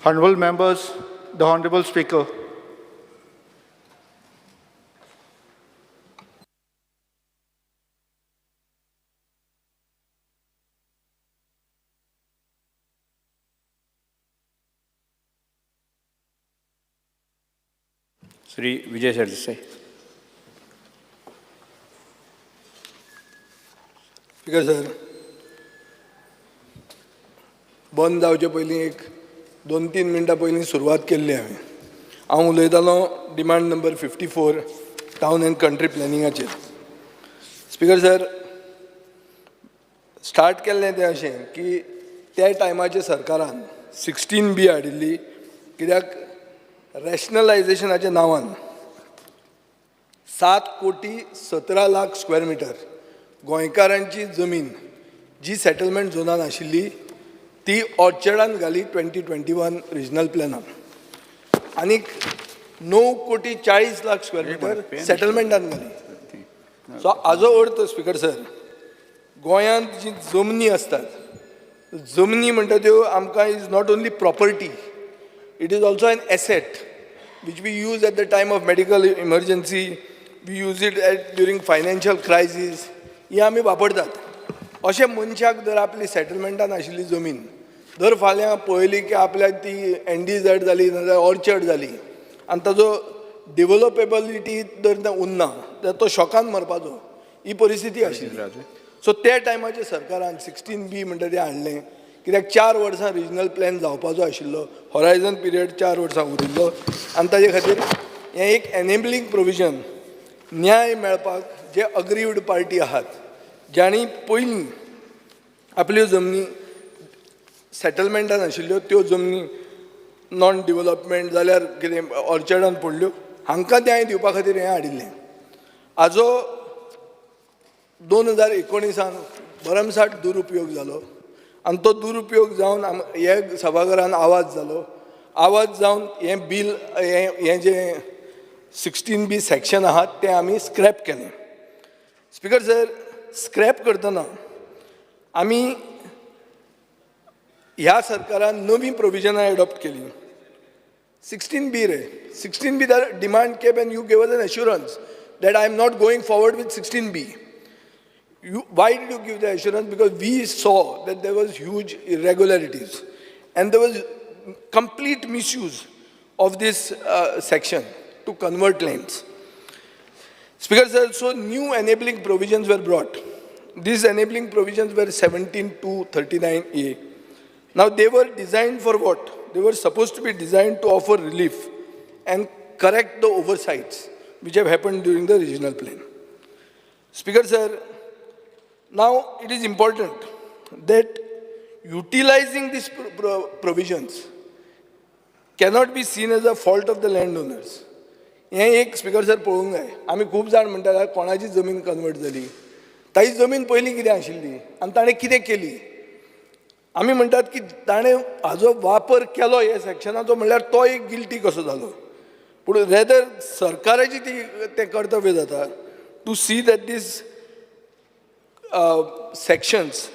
Honorable members, the Honorable Speaker. Shri Vijay Sardesai. Speaker sir, बंद जावचे पयलीं एक 2-3 मिनटां पयलीं सुरवात केल्ली हांवें. हांव उलयतालो demand number 54 town and country प्लॅनिंगाचेर. Speaker sir, start केल्लें तें अशें की त्या टायमाचे सरकारान 16B हाडिल्ली, कित्याक रॅशनलायजेशनाच्या नांवान 7,17,00,000 स्क्वेअर मिटर गोंयकारांची जमीन जी सेटलमेंट झोनान आशिल्ली ती ऑर्चर्डान घाली 2021 रिजनल प्लॅनान, आनीक 9,40,00,000 स्क्वेअर मिटर सेटलमेंटान घाली. सो हाजो अर्थ स्पीकर सर, गोंयांत जी जमनी आसतात, जमनी म्हणटा त्यो आमकां is not only property, it is also an asset which we use at the time of medical emergency, we use it at during financial crisis, ही आमी वापरतात. अशें मनशाक जर आपली सेटलमेंटान आशिल्ली जमीन जर फाल्यां पळयली की आपल्याक ती NDZ जाली नाजाल्यार ऑर्चर्ड जाली आनी ताजो डिवलपेबिलिटी जर उरना जाल्यार तो शॉकान मरपाचो, ही परिस्थिती आशिल्ली. सो त्या टायमाचेर सरकारान 16B म्हणटा तें हाडलें, कित्याक 4 वर्सां रिजनल प्लॅन जावपाचो आशिल्लो, हॉरायझन पिरियड 4 वर्सां उरिल्लो, आनी ताजे खातीर हें एक एनेबलिंग प्रोविजन न्याय मेळपाक जे अग्रीव्ड पार्टी आहात, जांणी पयलीं आपल्यो जमनी सेटलमेंटान आशिल्ल्यो त्यो जमनी नॉन डिवलपमेंट जाल्यार कितें ऑर्चर्डान पडल्यो, हांकां न्याय दिवपा खातीर हें हाडिल्लें. हाजो 2019 भरमसाठ दुरुपयोग जालो आनी तो दुरुपयोग जावन हे सभाघरान आवाज जालो, आवाज जावन हें बील हें जें 16B section आहा तें आमी स्क्रॅप केलें. स्पीकर सर, स्क्रॅप करतना आमी ह्या सरकारान नवीं प्रोविजनां एडॉप्ट केलीं. 16B रे, 16B the demand came and you gave us an assurance that I am not going forward with 16B. Why did you give the assurance? Because we saw that there was huge irregularities and there was complete misuse of this section to convert lands. Speaker sir, so new enabling provisions were brought. These enabling provisions were 17 to 39A. Now they were designed for what? They were supposed to be designed to offer relief and correct the oversights which have happened during the regional plan. Speaker sir, now it is important that utilizing these provisions cannot be seen as a fault of the landowners. हें एक speaker sir पळोवंक जाय. आमी खूब जाण म्हणटात कोणाची जमीन कन्वर्ट जाली, ताची जमीन पयलीं कितें आशिल्ली आनी ताणें कितें केली. आमी म्हणटात की ताणें हाजो वापर केलो हे सेक्शनाचो, म्हणल्यार तो एक गिल्टी कसो जालो. पूण रेदर सरकाराची ती तें कर्तव्य जाता to see that these sections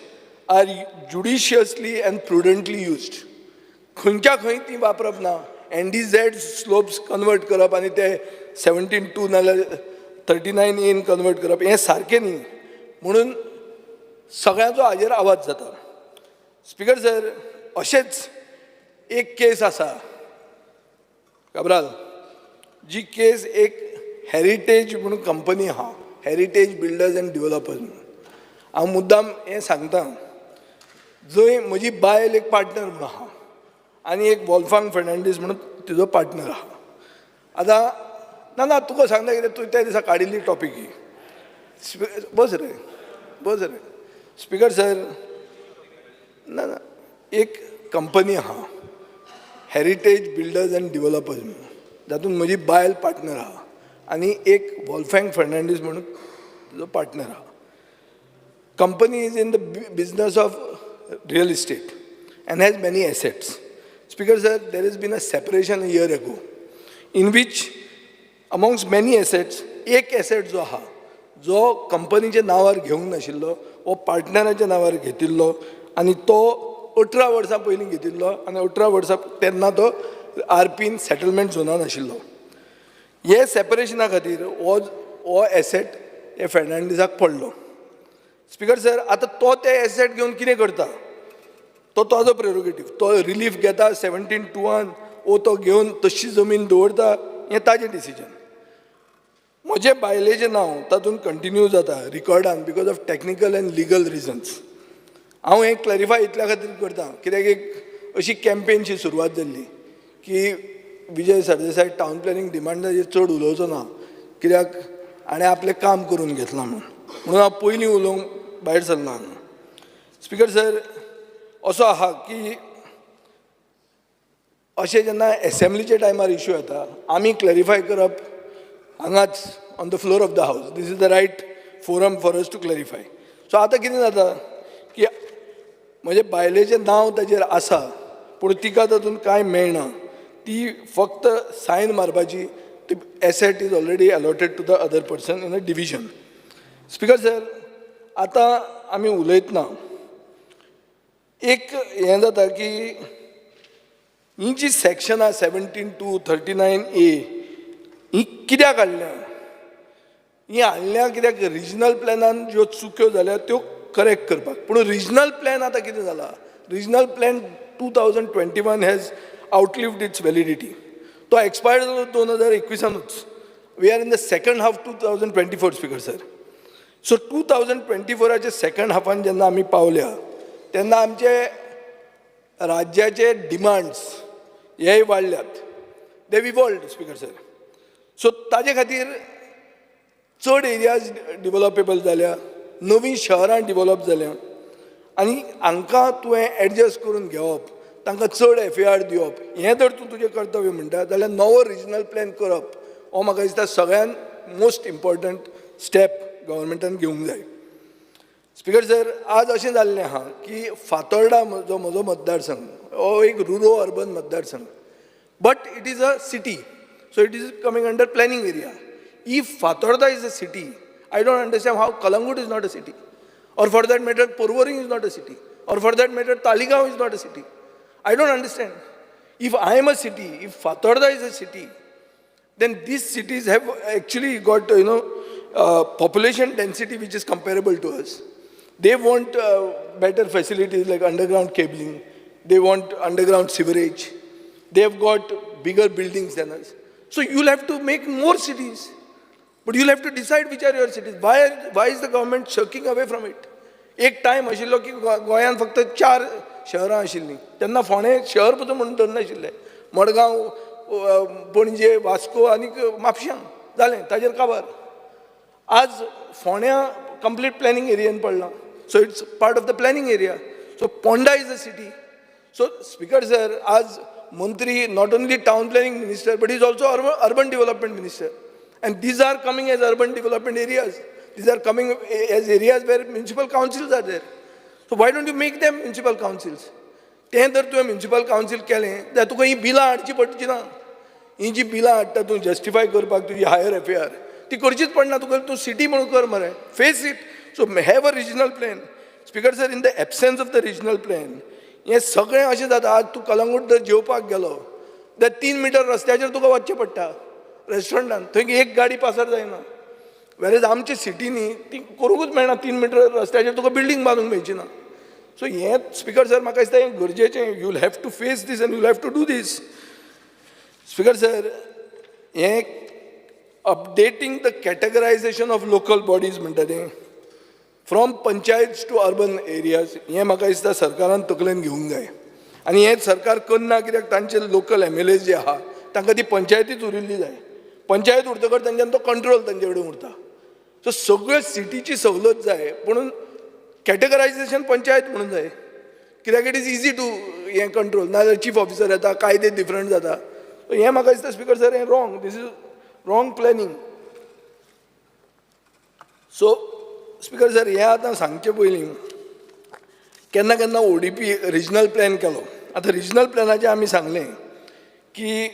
are judiciously and prudently used. खंयच्या खंय ती वापरप ना. NDZ slopes convert करप आनी ते 17(2) नाजाल्यार 39A convert करप हें सारकें न्ही, म्हणून सगळ्यांचो हाजेर आवाज जाता. स्पीकर सर, अशेंच एक केस आसा काब्राल, जी केस एक हेरिटेज म्हणून कंपनी आहा, हेरिटेज बिल्डर्स एंड डिवलपर्स म्हणून. हांव मुद्दाम हें सांगता, जंय म्हजी बायल एक पार्टनर म्हणून आहा आनी एक वॉल्फांग फेर्नांडीस म्हणून तिजो पार्टनर आहा. आतां ना ना तुका सांगता कितें, तूं त्या दिसा काडिल्ली टॉपीक ही. बस रे, बस रे. स्पीकर सर, ना ना एक कंपनी आहा हेरिटेज बिल्डर्स एंड डिवलपर्स म्हणून, जातूंत म्हजी बायल पार्टनर आहा आनी एक वॉल्फँग फर्नांडीस म्हणून तिजो पार्टनर आहा. Company is in the business of real estate and has many assets. Speaker sir, there has been a separation a year ago in which amongst many assets, एक एसेट जो आहा जो कंपनीच्या नांवार घेवंक नाशिल्लो, वो पार्टनराच्या नांवार घेतिल्लो आनी तो 18 वर्सां पयलीं घेतिल्लो आनी 18 वर्सां तेन्ना तो आरपीन सेटलमेंट झोनान आशिल्लो. हे सेपरेशना खातीर हो एसेट हे फेर्नांडीसाक पडलो. स्पिकर सर, आतां तो ते एसेट घेवन कितें करता तो ताजो प्रेरोगेटीव. तो रिलीफ घेता 17(2) वो तो घेवन तशी जमीन दवरता, हें ताजें डिसिजन. म्हजे बायलेचें नांव तातूंत कंटिन्यू जाता रिकॉर्डान because of technical and legal reasons. हांव हें क्लॅरिफाय इतल्या खातीर करता कित्याक एक अशी कॅम्पेनशी सुरवात जाल्ली की विजय सरदेसाय टावन प्लॅनिंग डिमांडाचेर चड उलोवचो ना कित्याक हाणें आपलें काम करून घेतलां म्हणून. म्हणून हांव पयलीं उलोवंक भायर सरला हांगा. स्पिकर सर, असो आहा की अशें जेन्ना एसेंब्लीच्या टायमार इशू येता, आमी क्लॅरिफाय करप हांगाच on the floor of the house, this is the right forum for us to clarify. So आतां कितें जाता की म्हजे बायलेचें नांव ताजेर आसा, पूण तिका तातूंत कांय मेळना. ती फक्त सायन मारपाची. ती asset is already allotted to the other person in a division. Speaker sir, आतां आमी उलयतना एक हें जाता की ही जी सेक्शनां 17(2), 39A ही कित्याक हाडल्या? ही हाडल्या कित्याक रिजनल प्लॅनान ज्यो चुक्यो जाल्या त्यो करेक्ट करपाक. पूण रिजनल प्लॅन आतां कितें जाला, regional plan 2021 has outlived its validity. तो एक्सपायर्ड जालो 2021सानूच. We are in the second half 2024, Speaker sir. So 2024आचे second हाफान जेन्ना आमी पावल्या तेन्ना आमचे राज्याचे डिमांड्स हेय वाडल्यात. They evolved, Speaker sir. So ताजे खातीर चड एरियाज डिवलपेबल जाल्या, नवीं शहरां डिवलप जाल्या आनी हांकां तुवें एडजस्ट करून घेवप, तांकां चड एफएआर दिवप, हें जर तूं तुजें कर्तव्य म्हणटा जाल्यार नवो रिजनल प्लॅन करप हो म्हाका दिसता सगळ्यान मोस्ट इम्पॉर्टंट स्टेप गव्हर्मेंटान घेवंक जाय. स्पिकर सर, आज अशें जाल्लें आहा की फातोर्डा जो म्हजो मतदारसंघ हो एक रुरल अर्बन मतदारसंघ, but it is a city, so it is coming under planning area. If Fatorda is a city, I don't understand how Calangute is not a city, or for that matter Porvorim is not a city, or for that matter Taleigao is not a city. I don't understand. If I am a city, if Fatorda is a city, then these cities have actually got population density which is comparable to us. They want better facilities like underground cabling. They want underground sewerage. They have got bigger buildings than us. So you'll have to make more cities, but you'll have to decide which are your cities. Why is the government shirking away from it? एक time आशिल्लो की गोंयांत फक्त चार शहरां आशिल्लीं. तेन्ना फोंडें शहर पसून म्हणून धरनाशिल्लें. मडगांव, पणजे, वास्को आनी म्हापशां, जालें, ताजेर काबार. आज फोंड्या कंप्लीट प्लॅनिंग एरियेन पडलां, so it's part of the planning area. So Ponda is a city. So Speaker sir, आज मंत्री not only town planning minister but is also urban development minister, and these are coming as urban development areas. These are coming as areas where municipal councils are there. So why don't you make them municipal councils? तें जर तुवें municipal council केलें जाल्यार तुका ही बिलां हाडची पडची ना. ही जी बिलां हाडटा तूं जस्टिफाय करपाक तुजी हायर एफएआर ती करचीच पडना तुका. तूं सिटी म्हणून कर मरे, face it. So have a regional plan, Speaker sir. In the absence of the regional plan हें सगळें अशें जाता. आज तूं कलंगूट जर जेवपाक गेलो जाल्यार 3 मिटर रस्त्याचेर तुका वचचें पडटा रेस्टॉरंटान. थंय एक गाडी पासार जायना. वेरेज आमच्या सिटीनी ती करूंकूच मेळना. 3 मिटर रस्त्याचेर तुका बिल्डींग बांदूंक मेळची ना. सो हें स्पिकर सर, म्हाका दिसता हें गरजेचें. You will have to face this and you have to do this. Speaker sir, हें updating the categorization of local bodies म्हणटा तें from panchayat to urban areas, हें म्हाका दिसता सरकारान तकलेन घेवंक जाय आनी हें सरकार करना कित्याक तांचे लोकल एमएलए जे आहा तांकां ती पंचायतीच उरिल्ली जाय. पंचायत उरतकच तांच्यान तो कंट्रोल तांचे कडेन उरता. सो सगळे सिटीची सवलत जाय, पूण कॅटेगरायझेशन पंचायत म्हणून जाय कित्याक it is easy to हें कंट्रोल. नाजाल्यार चीफ ऑफिसर येता, कायदे डिफरंट जाता. सो हें म्हाका दिसता, स्पिकर सर, हें wrong, this is wrong planning. So Speaker sir, हें आतां सांगचे पयलीं केन्ना केन्ना ओडीपी रिजनल प्लॅन केलो. आतां रिजनल प्लॅनाचें आमी सांगलें की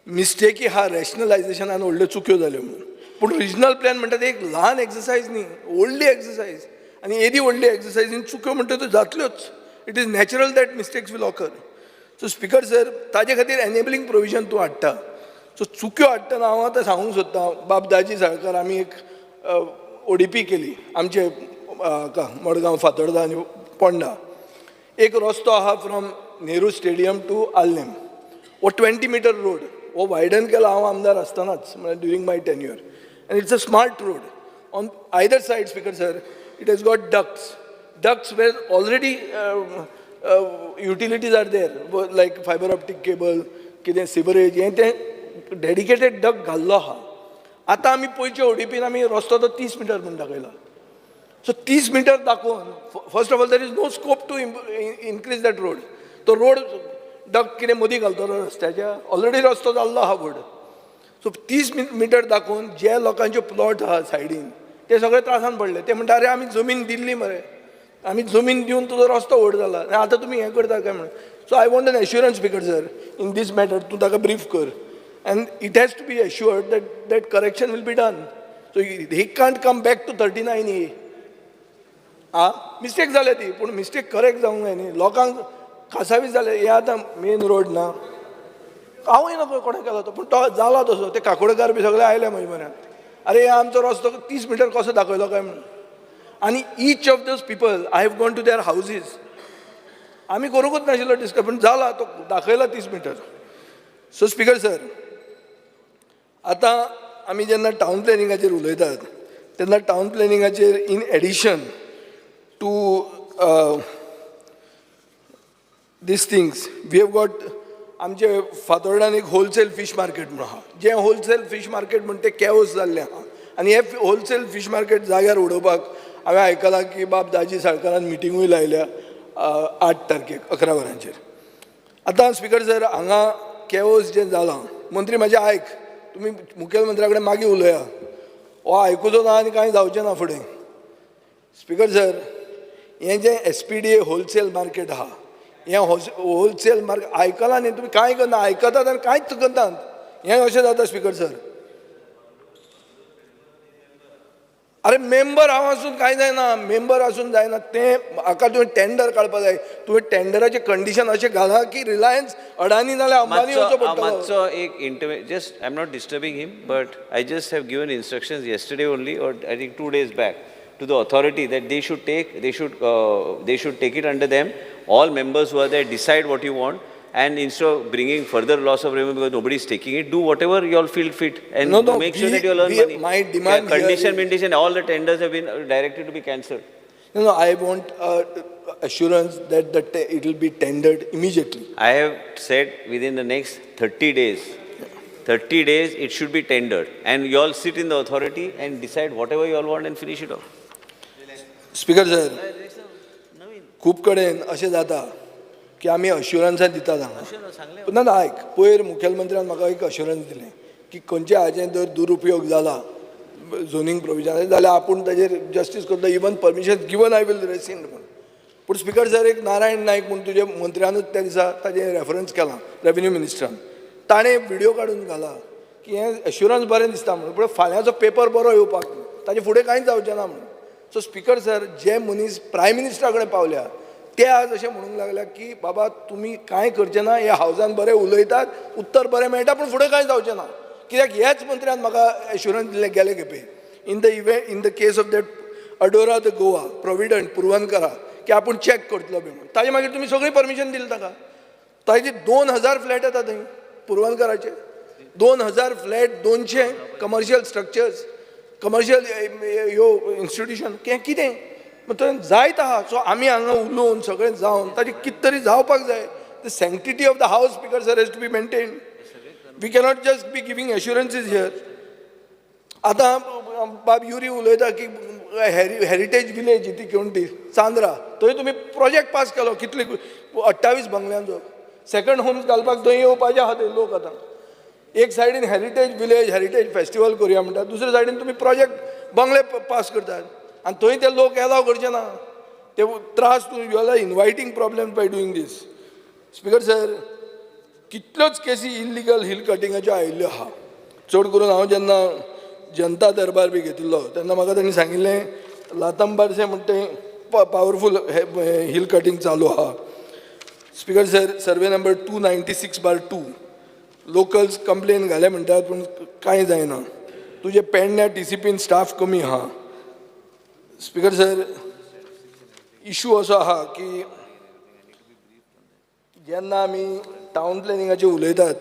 मिस्टेकी हा, रॅशनलायझेशनान व्हडल्यो चुक्यो जाल्यो म्हणून. पूण रिजनल प्लॅन म्हणटा ते एक ल्हान एक्सरसायज न्ही, व्हडली एक्सरसायज. आनी येदी व्हडली एक्सरसायजीन चुक्यो म्हणटा त्यो जातल्योच. It is natural that mistakes will occur. So Speaker sir, ताजे खातीर एनेबलिंग प्रोविजन तूं हाडटा. सो चुक्यो हाडटना हांव आतां सांगूंक सोदतां, बाब दाजी साळकार, आमी एक ओडीपी केली आमचे हाका मडगांव, फातोर्दा आनी पोंडा. एक रस्तो आहा from Nehru Stadium to Arlem. हो 20 मिटर रोड हो वायडन केला हांव आमदार आसतनाच, म्हळ्यार during my tenure, and it's a smart road. On either side, Speaker sir, it has got ducts, ducts where already utilities are there, like fiber optic cable, कितें sewerage, हें तें डेडिकेटेड डक्ट घाल्लो आहा. आतां आमी पयचे ओडीपीन आमी रस्तो तो 30 मिटर म्हूण दाखयला. सो 30 मिटर दाखोवन, first of all, there is no scope to increase that road. तो रोड डक्ट कितें मदीं घालतलो रस्त्याच्या? ऑलरेडी रस्तो जाल्लो आहा व्हड. सो 30 मिटर दाखोवन जे लोकांचे प्लॉट आहा सायडीन ते सगळे त्रासान पडले. ते म्हणटा, "अरे, आमी जमीन दिल्ली मरे, आमी जमीन दिवन तुजो रस्तो व्हड जाला आनी आतां तुमी हें करता काय?" म्हणून. So I want an assurance, Speaker sir, in this matter. तूं ताका ब्रीफ कर and it has to be assured that that correction will be done. So he can't come back to 39A. Ah mistake जाल्या ती, पूण mistake correct जावंक जाय न्ही. लोकांक कासावीस जालें. हे आतां मेन रोड ना, हांवूय नको कोणें केलो तो, पूण तो जाला तसो. ते काकोडकार बी सगळे आयले म्हजे म्हऱ्यान, "अरे, हे आमचो रस्तो 30 मिटर कसो दाखयलो काय?" म्हणून. आनी each of those people, I have gone to their houses. आमी करूंकच नाशिल्लो डिस्कस, पूण जाला तो दाखयला 30 मिटर. सो स्पिकर सर, आतां आमी जेन्ना टावन प्लॅनिंगाचेर उलयतात तेन्ना town प्लॅनिंगाचेर in addition to these things, we have got आमचे फातोर्डान एक होलसेल फीश मार्केट म्हणून आहा. जें होलसेल फीश मार्केट म्हण तें केओस जाल्लें आहा आनी हें होलसेल फीश मार्केट जाग्यार उडोवपाक हांवें आयकलां की बाब दाजी साळकारान मिटिंगूय लायल्या 8 तारखेक 11 वरांचेर. आतां स्पिकर सर, हांगा केओस जें जालां, मंत्री म्हाजें आयक, तुमी मुखेलमंत्र्या कडेन मागीर उलया. हो आयकुचो ना आनी कांय जावचें ना फुडें. स्पिकर सर, हें जें एसपीडीए होलसेल मार्केट आहा, हें होलसेल मार्केट आयकलां न्ही तुमी? कांय करना, आयकतात आनी कांयच करनात. हें अशें जाता, स्पिकर सर. अरे, मेंबर हांव आसून कांय जायना, मेंबर आसून जायना तें. हाका तुवें टेंडर काडपा जाय. तुवें टेंडराचें कंडिशन अशें घालां की रिलायन्स, अडानी नाल्यार अंबानी मातसो येवचो पडटलो. मातसो एक इंटरवे just, I am not disturbing him, but I just have given instructions yesterday only, or I think 2 days back, to the authority that they should take it under them. All members who are there, decide what you want, and instead of bringing further loss of revenue because nobody is taking it, do whatever you all feel fit and No, make sure that you all earn money. My demand here Condition, condition, all the tenders have been directed to be cancelled. No, I want assurance that it will be tendered immediately. I have said within the next 30 days, 30 days it should be tendered. And you all sit in the authority and decide whatever you all want and finish it off. Speaker sir, खूब कडेन अशें जाता की आमी अश्युरन्सां दितात हांगा. ना ना, आयक, पयर मुखेलमंत्र्यान म्हाका एक अश्युरन्स दिलें की खंयच्या हाजें जर दुरुपयोग जाला झोनींग प्रोविजन जाल्यार आपूण ताजेर जस्टीस करतलो, even permission given I will rescind म्हूण. पूण स्पिकर सर, एक नारायण नायक म्हूण तुजे मंत्र्यानूच त्या दिसा ताजें रेफरन्स केलां रेवेन्यू मिनिस्टरान, ताणें व्हिडियो काडून घाला की हें एश्युरन्स बरें दिसता म्हणून, पूण फाल्यांचो पेपर बरो येवपाक ताजे फुडें कांयच जावचें ना म्हणून. सो स्पिकर सर, जे मनीस प्रायम मिनिस्टरा कडेन पावल्या ते आज अशें म्हणूंक लागल्या की बाबा, तुमी कांय करचें ना, हे हावजान बरें उलयतात, उत्तर बरें मेळटा, पूण फुडें कांय जावचें ना. कित्याक ह्याच मंत्र्यान म्हाका एश्युरन्स दिलें गेले खेपे in the event, in the case of that Adora the Goa Provident पुरवणकरा, की आपूण चॅक करतलो बी म्हणून. ताजे मागीर तुमी सगळी परमिशन दिली ताका. ताजे 2000 फ्लॅट येता थंय पुरवणकराचे, 2000 फ्लॅट, 200 कमर्शियल स्ट्रक्चर्स, कमर्शियल ह्यो इन्स्टिट्यूशन, हें कितें थंय जायत आहा. सो आमी हांगा उलोवन सगळें जावन ताजें कितें तरी जावपाक जाय. The sanctity of the house, Speaker sir, has to be maintain. We cannot just be giving assurances here. आतां बाब युरी उलयता की हेरिटेज विलेज ती कोण ती चांद्रा, थंय तुमी प्रोजेक्ट पास केलो कितले, 28 बंगल्यांचो. सेकंड होम्स घालपाक थंय येवपाचे आहा थंय लोक. आतां एक सायडीन हेरिटेज विलेज, हेरिटेज फेस्टिवल करुया म्हणटा, दुसरे सायडीन तुमी प्रोजेक्ट बंगले पास करतात आनी थंय ते लोक एलाव करचे ना. ते त्रास तूं, you are inviting problem by doing this. Speaker sir, कितल्योच केसी इल्लिगल हिल कटिंगाच्यो आयिल्ल्यो आहा. चड करून हांव जेन्ना जनता दरबार बी घेतिल्लो तेन्ना म्हाका तांणी सांगिल्लें, लातंबारसे म्हणटा ते. पावरफूल हिल कटींग चालू आहा. Speaker sir, survey number 296/2, locals complain घाले म्हणटात, पूण कांय जायना. तुजे पेडण्या टीसीपीन स्टाफ कमी आहा. स्पीकर सर, इशू असो आहा की जेन्ना आमी टावन प्लॅनिंगाचेर उलयतात,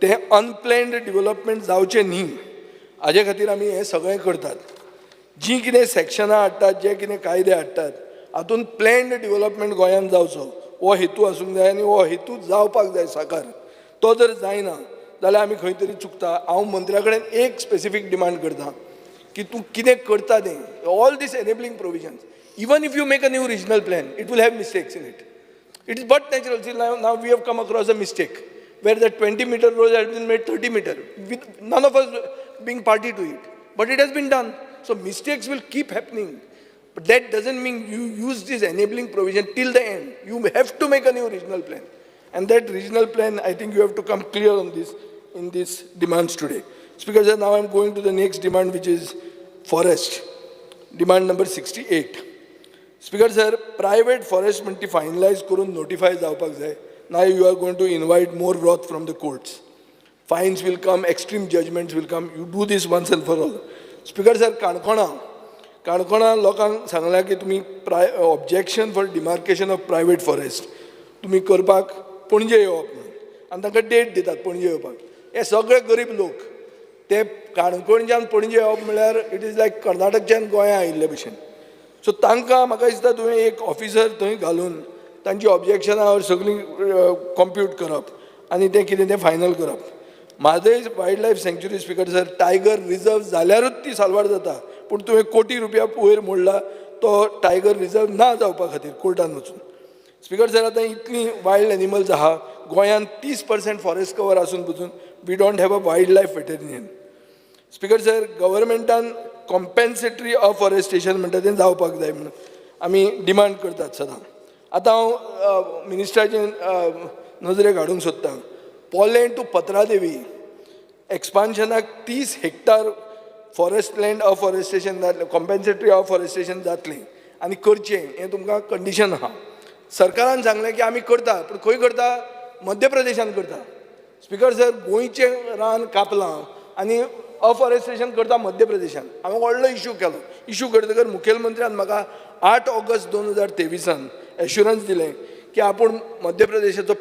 तें अनप्लॅन्ड डिवलपमेंट जावचें न्ही हाजे खातीर आमी हें सगळें करतात. जीं कितें सॅक्शनां हाडटात, जे कितें कायदे हाडटात, हातूंत प्लॅन्ड डिवलपमेंट गोंयांत जावचो हो हेतू आसूंक जाय आनी हो हेतू जावपाक जाय साकार. तो जर जायना जाल्यार आमी खंय तरी चुकता. हांव मंत्र्या कडेन एक स्पेसिफीक डिमांड करता की तूं कितें करता तें, all these enabling provisions, even if you make a new regional plan, it will have mistakes in it. It is but natural. See, now we have come across a mistake where the 20-meter road has been made 30 meter with none of us being party to it. But it has been done. So mistakes will keep happening. But that doesn't mean you use this enabling provision till the end. You have to make a new regional plan. And that regional plan, I think you have to come clear on this in these demands today. Speaker sir, now I'm going to the next demand, which is forest. Demand number 68. Speaker sir, private forest म्हण ती finalise करून notify जावपाक जाय. Now you are going to invite more wrath from the courts. Fines will come, extreme judgments will come. You do this once and for all. Speaker sir, Canacona Canacona लोकांक सांगलां की तुमी objection for demarcation of private forest तुमी करपाक पणजे येवप म्हणून आनी तांकां डेट दितात पणजे येवपाक. हे सगळे गरीब लोक, ते काणकोणच्यान पणजे येवप म्हळ्यार it is लायक कर्नाटकच्यान गोंया आयिल्ले भशेन. सो तांकां म्हाका दिसता तुवें एक ऑफिसर थंय घालून तांची ऑब्जेक्शनां सगळीं कॉम्प्यूट करप आनी तें कितें तें फायनल करप. Mhadei wild life sanctuary, Speaker sir, tiger reserve जाल्यारूच ती साल्वार जाता, पूण तुवें कोटी रुपया वयर मोडला तो टायगर रिजर्व ना जावपा खातीर कोर्टान वचून. स्पीकर सर, आतां इतलीं वायल्ड एनिमल्स आहा गोंयांत, 30% फॉरेस्ट कवर आसून पसून we don't have a wild life veterinarian. Speaker sir, गव्हर्मेंटान कॉम्पेन्सेटरी अफॉरेस्टेशन म्हणटा तें जावपाक जाय म्हणून आमी डिमांड करतात सदां. आतां हांव मिनिस्टराचे नजरेक हाडूंक सोदतां, पोलें टू पत्रादेवी एक्सपान्शनाक 30 हेक्टर फॉरेस्ट लँड अफॉरेस्टेशन जातलें, कॉम्पेन्सेटरी अफॉरेस्टेशन जातलें आनी करचें हें तुमकां कंडिशन आहा. सरकारान सांगलें की आमी करता, पूण खंय करता? मध्य प्रदेशान करता. स्पीकर सर, गोंयचें रान कापलां आनी अफॉरेस्टेशन करता मध्य प्रदेशान. हांवें व्हडलो इशू केलो. इशू करतकर मुखेलमंत्र्यान म्हाका 8 ऑगस्ट 2023आन एश्युरन्स दिलें की आपूण मध्य प्रदेशाचो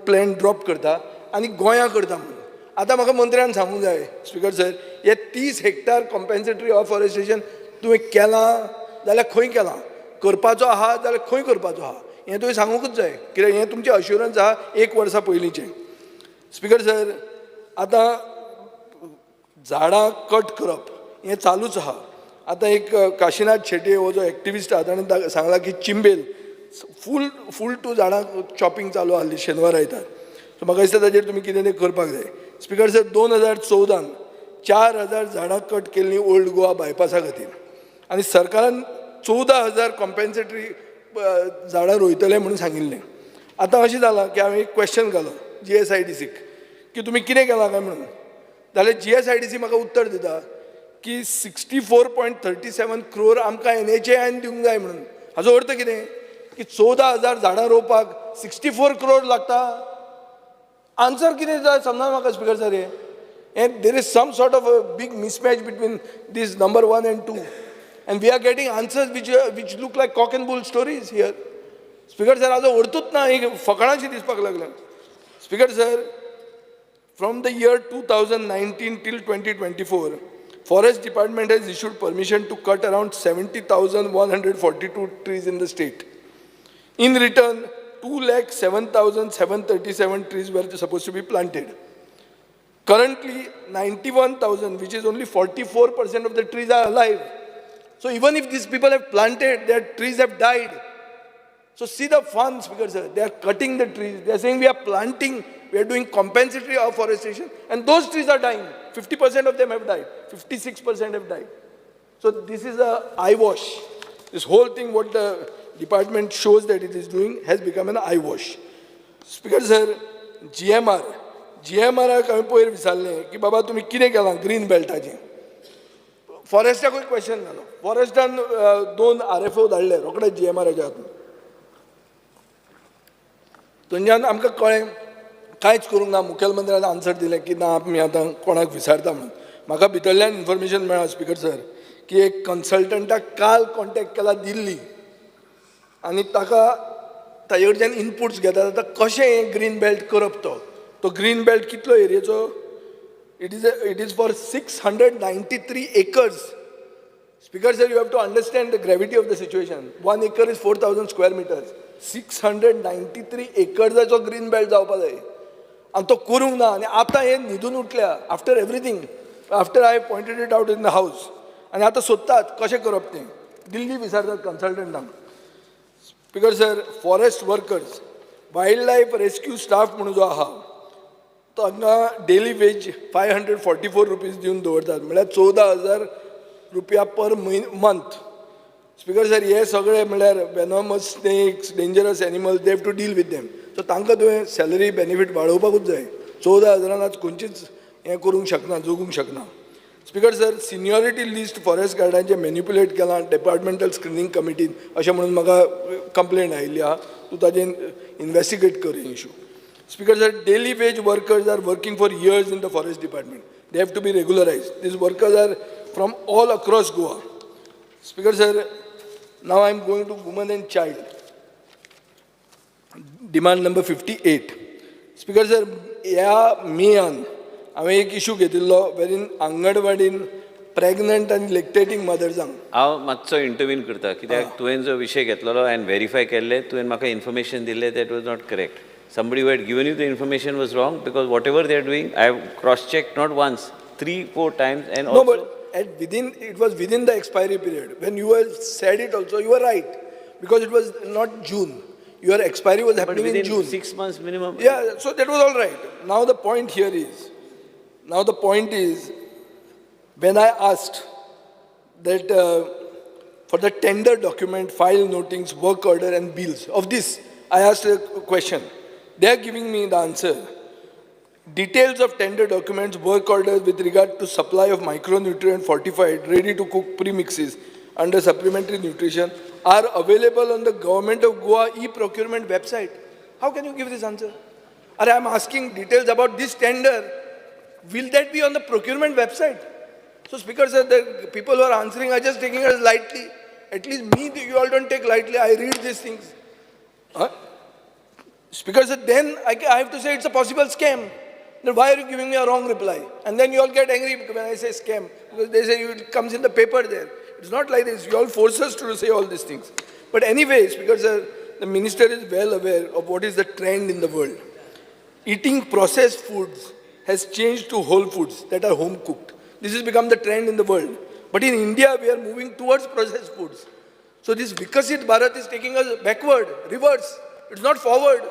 प्लॅन ड्रॉप करता आनी गोंयां करता म्हणून. आतां म्हाका मंत्र्यान सांगूंक जाय, स्पीकर सर, हे 30 हेक्टर कॉम्पेन्सेटरी अफॉरेस्टेशन तुवें केलां जाल्यार खंय केलां, करपाचो आहा जाल्यार खंय करपाचो आहा, हें तुवें सांगूंकच जाय, कित्याक हें तुमचें अश्युरन्स आहा एक वर्सा पयलींचें. स्पीकर सर, आतां झाडां कट करप हें चालूच आहा. आतां एक काशिनाथ शेट्ये हो जो एक्टिविस्ट आहा, ताणें सांगलां की चिंबेल फूल फूल टू झाडां चॉपिंग चालू आहली शेनवार आयतार. सो म्हाका दिसता ताजेर तुमी कितें तें करपाक जाय. स्पीकर सर, 2014न 4000 झाडां कट केल्लीं ओल्ड गोवा बायपासा खातीर आनी सरकारान 14,000 कॉम्पेन्सेटरी झाडां रोयतले म्हणून सांगिल्लें. आतां अशें जालां की हांवें एक क्वेश्चन घालो जीएसआयडीसीक की तुमी कितें केलां काय म्हणून, जाल्यार जीएसआयडीसी म्हाका उत्तर दिता की 64.37 crore आमकां एनएचएआयन दिवंक जाय म्हणून. हाजो अर्थ कितें की 14,000 झाडां रोवपाक 64 क्रोर लागता? आन्सर कितें जाय समजना म्हाका, स्पीकर सर. हें there is some sort of a big mismatch between this number one and two, and we are getting answers which look like cock and bull stories here. Speaker sir, हाजो अर्थूच ना, एक फकाणाशी दिसपाक लागलें. Speaker sir, from the year 2019 till 2024, Forest Department has issued permission to cut around 70,142 trees in the state. In return, 2,07,737 trees were supposed to be planted. Currently, 91,000, which is only 44% of the trees, are alive. So even if these people have planted, their trees have died. So see the fun, Speaker sir. They are cutting the trees. They are saying we are planting, we are doing compensatory afforestation, and those trees are dying. 50% of them have died. 56% have died. So this is a eyewash. This whole thing, what the department shows that it is doing, has become an eyewash. Speaker sir, GMR, जीएमआराक हांवें पयर विचारलें की बाबा, तुमी कितें केलां green बेल्टाचें? फॉरेस्टाकूय question घालो. फॉरेस्टान दोन आरएफओ धाडले रोखडे जीएमआराच्या हातून. थंयच्यान आमकां कळ्ळें कांयच करूंक ना. मुखेलमंत्र्यान आन्सर दिलें की ना, आमी आतां कोणाक विचारता म्हणून. म्हाका भितरल्यान इन्फॉर्मेशन मेळ्ळां, स्पिकर सर, की एक कन्सल्टंटाक काल कॉन्टेक्ट केला दिल्ली आनी ताका ताजे कडच्यान इनपुट्स घेतात आतां कशें हें ग्रीन बेल्ट करप. तो तो ग्रीन बेल्ट कितलो एरियेचो? It is for 693 acres. Speaker sir, you have to understand the gravity of the situation. 1 acre is 4,000 square meters. 693 एकर्साचो green belt जावपा जाय आनी तो करूंक ना. आनी आतां हे न्हिदून उठल्या after everything, after I pointed it out in the house. आनी आतां सोदतात कशें करप तें. दिल्ली विचारतात कन्सल्टंटांक. Speaker sir, forest workers, wild life rescue staff म्हणून जो आहा, तांकां daily wage ₹544 दिवन दवरतात, म्हळ्यार 14,000 रुपया पर मंथ. स्पिकर सर, हे सगळे म्हळ्यार venomous snakes, dangerous animals, they have to deal with them. So तांकां तुवें सॅलरी बेनिफीट वाडोवपाकूच जाय. 14 हजारान आज खंयचीच हें करूंक शकना, जगूंक शकना. Speaker sir, seniority list forest गार्डांचें manipulate केलां डिपार्टमेंटल स्क्रिनींग कमिटीन, अशें म्हणून म्हाका कंप्लेन आयिल्ली आहा. तूं ताजेर इन्वेस्टिगेट कर हे issue. Speaker sir, daily wage workers are working for years in the forest department. They have to be regularized. These workers are from all across Goa. Speaker sir, now I am going to women and child. Demand number 58. Speaker sir, ह्या मेयान हांवें एक issue घेतिल्लो वेरीन आंगणवाडीन pregnant आनी लॅक्टेटींग मदर्सांक हांव मातसो intervene करता, कित्याक तुवें जो विशय घेतलेलो, हांवें व्हेरीफाय केल्लें. तुवें म्हाका इन्फॉर्मेशन दिल्लें, that was not correct. Somebody who had given you the information was wrong, because whatever they are doing, I have cross checked not once, three, four times, and No, also but at within, it was within the expiry period. When you have said it also, you were right. Because it was not June. Your expiry was But happening in within June. 6 months minimum. Yeah, so that was all right. Now the point is, when I asked that for the tender document, file notings, work order and bills of this, I asked a question. They are giving me the answer. Details of tender documents, work orders with regard to supply of micronutrient fortified, ready to cook premixes under supplementary nutrition are available on the Government of Goa e-procurement website. How can you give this answer? Or I am asking details about this tender. Will that be on the procurement website? So Speaker sir, the people who are answering are just taking it lightly. At least me, you all don't take lightly. I read these things. Huh? Speaker said, then I have to say it's a possible scam. Then why are you giving me a wrong reply? And then you all get angry when I say scam, because they say it comes in the paper there. It's not like this. You all force us to say all these things. But anyway, Speaker sir, the minister is well aware of what is the trend in the world. Eating processed foods has changed to whole foods that are home cooked. This has become the trend in the world. But in India, we are moving towards processed foods. So this Vikasit Bharat is taking us backward, reverse. It's not forward.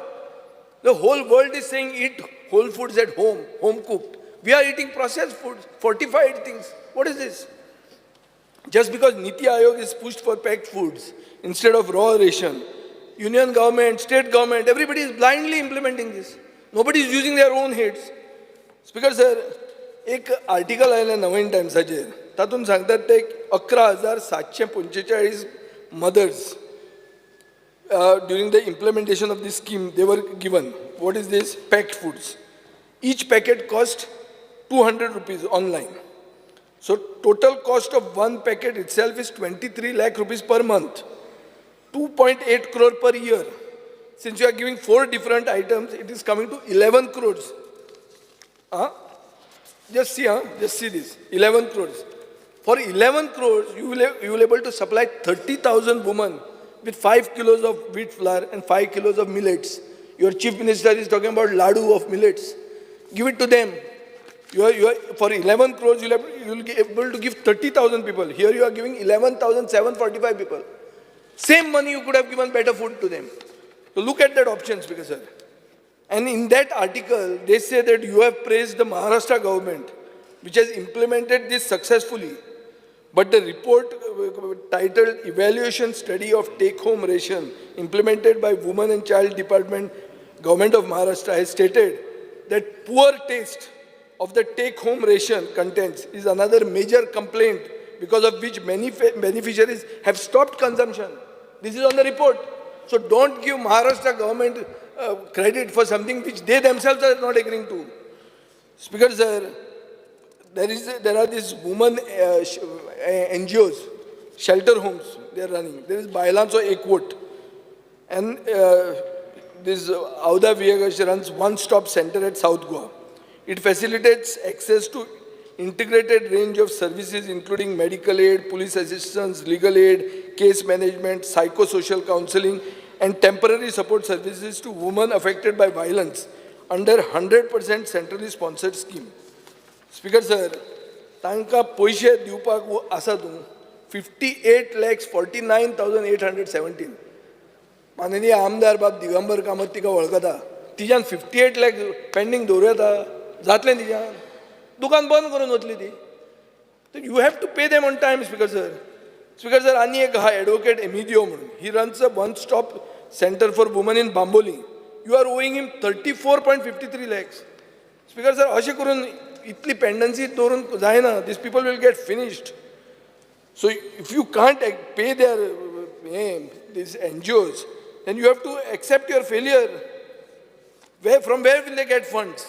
The whole world is saying eat whole foods at home, home cooked. We are eating processed foods, fortified things. What is this? Just because Niti Aayog is pushed for packed foods instead of raw ration, union government, state government, everybody is blindly implementing this. Nobody is using their own heads. Speaker sir, एक article आयलें नवीन टायम्साचेर. तातूंत सांगतात ते 11,745 mothers, during the implementation of this scheme, they were given, what is this, packed foods. Each packet cost ₹200 online. So total cost of one packet itself is 23 lakh rupees per month, 2.8 crore per year. Since you are giving four different items, it is coming to 11 crores. Huh? Just see, huh? Just see this. 11 crores. For 11 crores, you will able to supply 30,000 women with 5 kilos of wheat flour and 5 kilos of millets. Your chief minister is talking about ladu of millets. Give it to them. You are, for 11 crores, you will be able to give 30,000 people. Here you are giving 11,745 people. Same money you could have given better food to them. So look at that option, Speaker sir. And in that article, they say that you have praised the Maharashtra government, which has implemented this successfully. But the report titled Evaluation Study of Take Home Ration implemented by Women and Child Department, Government of Maharashtra, has stated that poor taste of the take home ration contents is another major complaint because of which many beneficiaries have stopped consumption. This is on the report. So don't give Maharashtra government credit for something which they themselves are not agreeing to. Speaker sir, there are these women NGOs, shelter homes they are running. There is Bailancho Ekvot. And this Auda Viegas runs one-stop center at South Goa. It facilitates access to integrated range of services including medical aid, police assistance, legal aid, case management, psychosocial counseling, and temporary support services to women affected by violence under 100% centrally sponsored scheme. Speaker sir, तांकां पयशे दिवपाक आसा तूं 58,49,817. माननीय आमदार बाब दिगंबर कामत तिका वळखता. तिच्यान 58 लॅक पेंडींग दवरूं येता? जातलें तिच्यान? दुकान बंद करून वतली ती. You have to pay them on time, Speaker sir. Speaker sir, आनी एक आहा एडवोकेट एमिदियो म्हणून. He runs a one stop center for women in Bambolim. You are owing him 34.53 lakhs. Speaker sir, अशें करून इतली पेंडन्सी दवरून जायना. These people will get finished. So if you can't pay their these NGOs, then you have to accept your failure. From where will they get funds?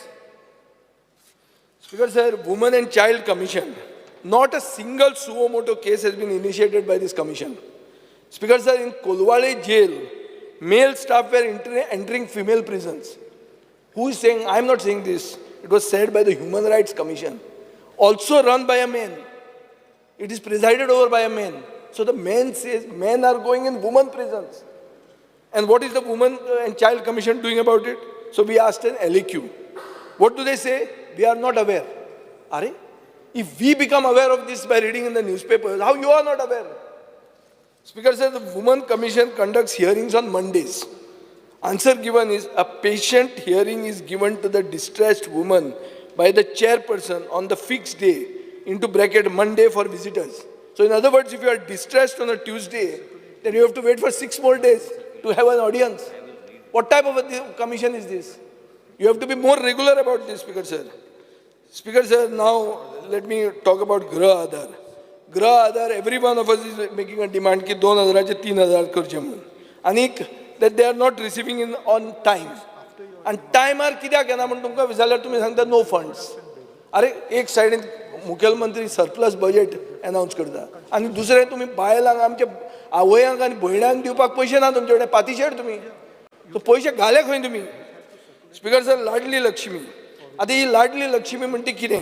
Speaker sir, Women and Child Commission. Not a single suo moto case has been initiated by this commission. Speaker sir, in Colvale jail, male staff were entering female prisons. Who is saying? I am not saying this. It was said by the Human Rights Commission, also run by a man. It is presided over by a man. So the man says men are going in women prisons. And what is the Women and Child Commission doing about it? So we asked an LAQ. What do they say? We are not aware. Are? If we become aware of this by reading in the newspapers, how you are not aware? Speaker says the Women Commission conducts hearings on Mondays. Answer given is a patient hearing is given to the distressed woman by the chairperson on the fixed day, into bracket Monday for visitors. So in other words, if you are distressed on a Tuesday, then you have to wait for 6 more days to have an audience. What type of a commission is this? You have to be more regular about this, Speaker sir. Speaker sir, now let me talk about Grah Aadhar. Grah Aadhar, every one of us is making a demand की 2000चे 3000 करचे म्हणून आनीक that they are not receiving in on time. आनी टायमार कित्याक येना म्हूण तुमकां विचारल्यार तुमी सांगता नो फंड्स. अरे, एक सायडीन मुखेलमंत्री सरप्लस बजेट अनाउन्स करता आनी दुसरें तुमी बायलांक, आमच्या आवयांक आनी भयणांक दिवपाक पयशे ना तुमचे कडेन. पातिशेर तुमी सो पयशे घाले खंय तुमी? Speaker sir, Ladli Lakshmi. आतां ही लाडली लक्ष्मी म्हणटी कितें?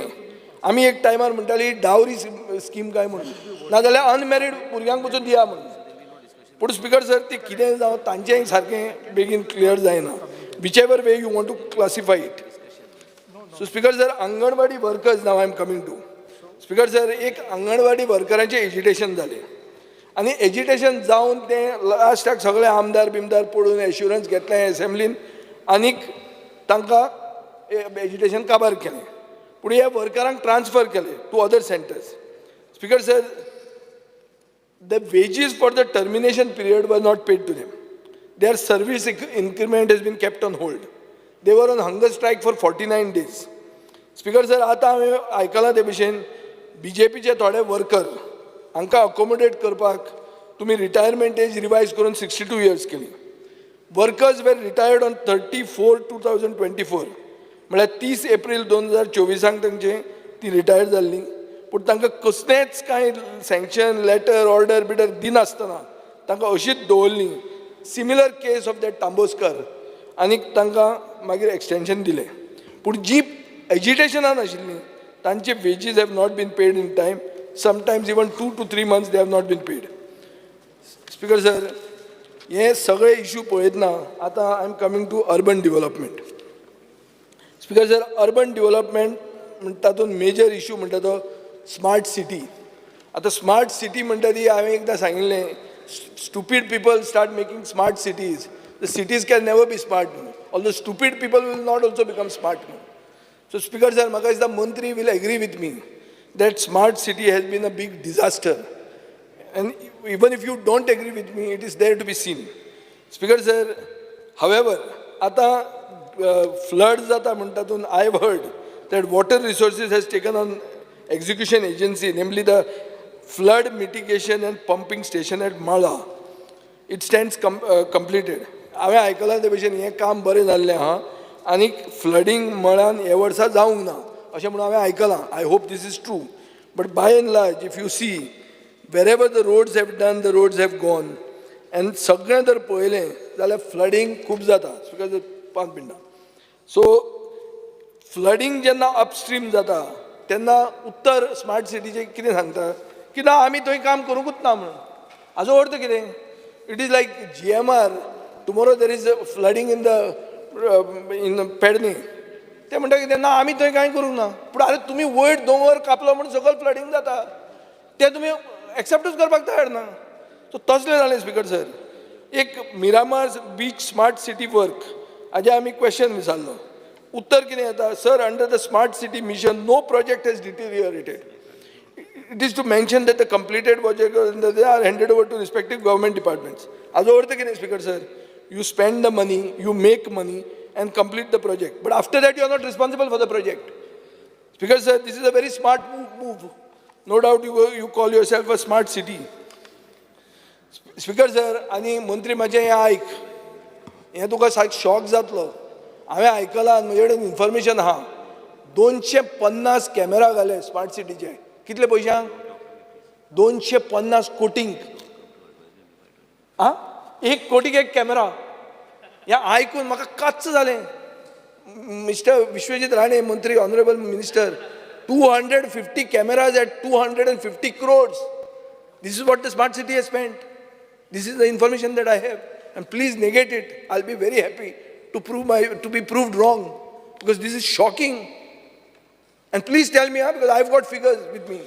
आमी एक टायमार म्हणटाली ही डावरी स्कीम काय म्हणून, नाजाल्यार अनमॅरीड भुरग्यांक पसून दिया म्हणून. पूण स्पीकर सर, ते कितें जावं, तांचें सारकें बेगीन क्लियर जायना, whichever way you want to classify it. So Speaker sir, Anganwadi workers, now I am coming to. Speaker sir, एक अंगणवाडी वर्करांचें एजिटेशन जालें आनी एजिटेशन जावन तें लास्टाक सगळे आमदार बिमदार पडून एश्युरन्स घेतलें एसेंब्लीन आनीक तांकां एजिटेशन काबार केलें. पूण ह्या वर्करांक ट्रान्सफर केले to other centers. Speaker sir, the wages for the termination period were not paid to them. Their service increment has been kept on hold. They were on hunger strike for 49 days. Speaker sir, आतां हांवें आयकलां ते भशेन बीजेपीचे थोडे worker हांकां accommodate करपाक तुमी retirement age revise करून 62 इयर्स केली. Workers were retired on 30/4/2024, म्हळ्यार 30 एप्रील 2024 तांचे ती रिटायर जाल्ली. पूण तांकां कसलेंच कांय सँक्शन लेटर, ऑर्डर बिडर दिनासतना तांकां अशीच दवरली. Similar case of that Tamboskar. आनी तांकां मागीर एक्सटेंशन दिलें. पूण जी एजिटेशनान आशिल्लीं तांचे wages have not been paid in time. Sometimes even 2 to 3 months they have not been paid. Speaker sir, हे सगळे इशू पळयतना आतां I am coming to urban development. Speaker sir, urban development म्हणटा तातूंत मेजर इशू म्हणटा तो smart city. आतां smart city म्हणटा ती हांवें एकदां सांगिल्लें, stupid people start making smart cities, the cities can never be smart म्हणून. Although stupid people will not also become smart म्हणून. सो स्पीकर सर, म्हाका दिसता मंत्री will agree with me that smart city has been a big disaster. And even if you don't agree with me, it is there to be seen. Speaker sir, however, आता flood जाता म्हणटा तातूंत I have heard that Water Resources has taken on execution agency, namely the Flood mitigation and pumping station at Mala, it stands completed. हांवें आयकलां ते भशेन हें काम बरें जाल्लें आहा आनी फ्लडींग मळान हे वर्सा जावंक ना अशें म्हणून हांवें आयकलां. I hope this is true, but by and large, if you see, wherever the roads have done, the roads have gone, and सगळें जर पळयलें जाल्यार फ्लडींग खूब जाता. Because पांच मिनटां. सो फ्लडींग जेन्ना अपस्ट्रीम जाता तेन्ना उत्तर स्मार्ट सिटीचें कितें सांगता की ना, आमी थंय काम करूंकूच ना म्हणून. हाजो अर्थ कितें? It is like GMR. Tomorrow there is flooding in Pedne. ते म्हणटा कितें ना, आमी थंय कांय करूंक ना. पूण आरे, तुमी वयर दोंगर कापलो म्हूण सकयल फ्लडींग जाता, तें तुमी एक्सेप्टूच करपाक तयार ना. सो तसलें जालें स्पीकर सर. एक Miramar beach smart city work हाजें आमी क्वेश्चन विचारलो. उत्तर कितें येता, sir? Under the smart city mission, no project has deteriorated. It is to mention that the completed project, they are handed over to respective government departments. हाजो अर्थ कितें speaker sir? You spend the money, you make money and complete the project, but after that you are not responsible for the project. Speaker sir, this is a very smart move. No doubt you call yourself a smart city. Speaker sir आनी मंत्री, म्हाजें हें आयक, हें तुका सारकें shock जातलो. हांवें आयकलां, म्हजे कडेन इन्फॉर्मेशन आहा, 250 कॅमेरा घाले स्मार्ट सिटीचे. कितले पयशांक? 250 कोटींक. आं, 1 कोटीक एक कॅमेरा. हें आयकून म्हाका कच्च जालें. मिस्टर विश्वजीत राणे मंत्री, honourable minister, 250 cameras at 250 crores. This is what the smart city has spent. This is the information that I have. And please negate it. I'll be very happy to be proved wrong, because this is shocking. And please tell me, huh, because I've got figures with me.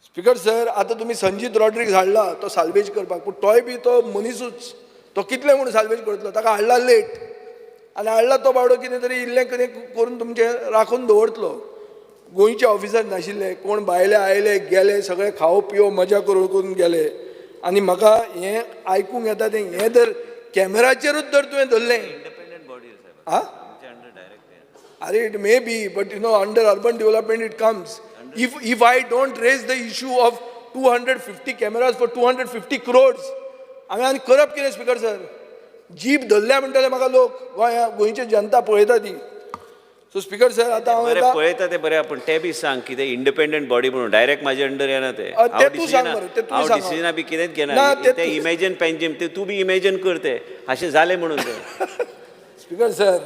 Speaker sir, आतां तुमी संजीत रॉड्रिक्स हाडला तो salvage करपाक, पूण तोय बी तो मनिसूच, तो कितले म्हूण साल्वेज करतलो? ताका हाडला लेट आनी हाडला तो बावडो कितें तरी इल्लें कितें करून तुमचें राखून दवरतलो. गोंयचे ऑफिसर नाशिल्ले कोण, भायले आयले, गेले, सगळे खाओ पियो मजा करून करून गेले. आनी म्हाका हें आयकूंक येता तें, हें जर कॅमेराचेरूच जर तुवें धरलें इंडिपेंडंट बॉडी साहेब. आं. आमच्या अंडर डायरेक्ट. अरे, it may be, but under urban development it comes. If I don't raise the issue of 250 cameras for 250 crores, हांवें आनी करप कितें स्पीकर सर? जीप धरल्या म्हणटले म्हाका लोक, गोंया गोंयची जनता पळयता ती. सो स्पीकर सर, आतां हांव बरें येता. पळयता ते बरें, पूण ते बी सांग कितें इंडिपेंडंट बॉडी म्हणून डायरेक्ट म्हाजे अंडर येना ते. ते तूं सांग मरे, ते तुमी हांव सांग. डिसिजना बी कितेंच घेना. ना, ते ते इमॅजिन पेंजीम, ते तूं बी इमॅजिन कर, ते अशें जालें म्हणून ते. स्पीकर सर,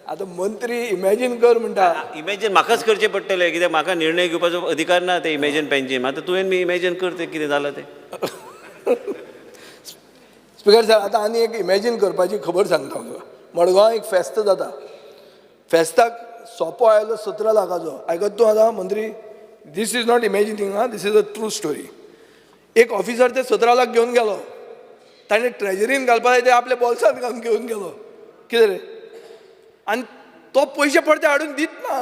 आतां मंत्री इमॅजीन कर म्हणटा. इमॅजिन म्हाकाच करचें पडटलें, कित्याक म्हाका निर्णय घेवपाचो अधिकार ना. ते इमॅजिन पेंजीम, आतां तुवें बी इमॅजिन कर तें कितें जालां तें. स्पीकर सर, आतां आनी एक इमॅजीन करपाची खबर सांगता हांव तुका. मडगांव एक फेस्त जाता. फेस्ताक सोपो आयलो 17 लाखाचो. आयकत तूं आतां मंत्री? This is not imagining, आं, this is a true story. एक ऑफिसर ते 17 लाख घेवन गेलो. ताणें ट्रेजरीन घालपा जाय, ते आपल्या बोल्सांत घालून घेवन गेलो. कितें रे? आनी तो पयशे परते हाडून दीत ना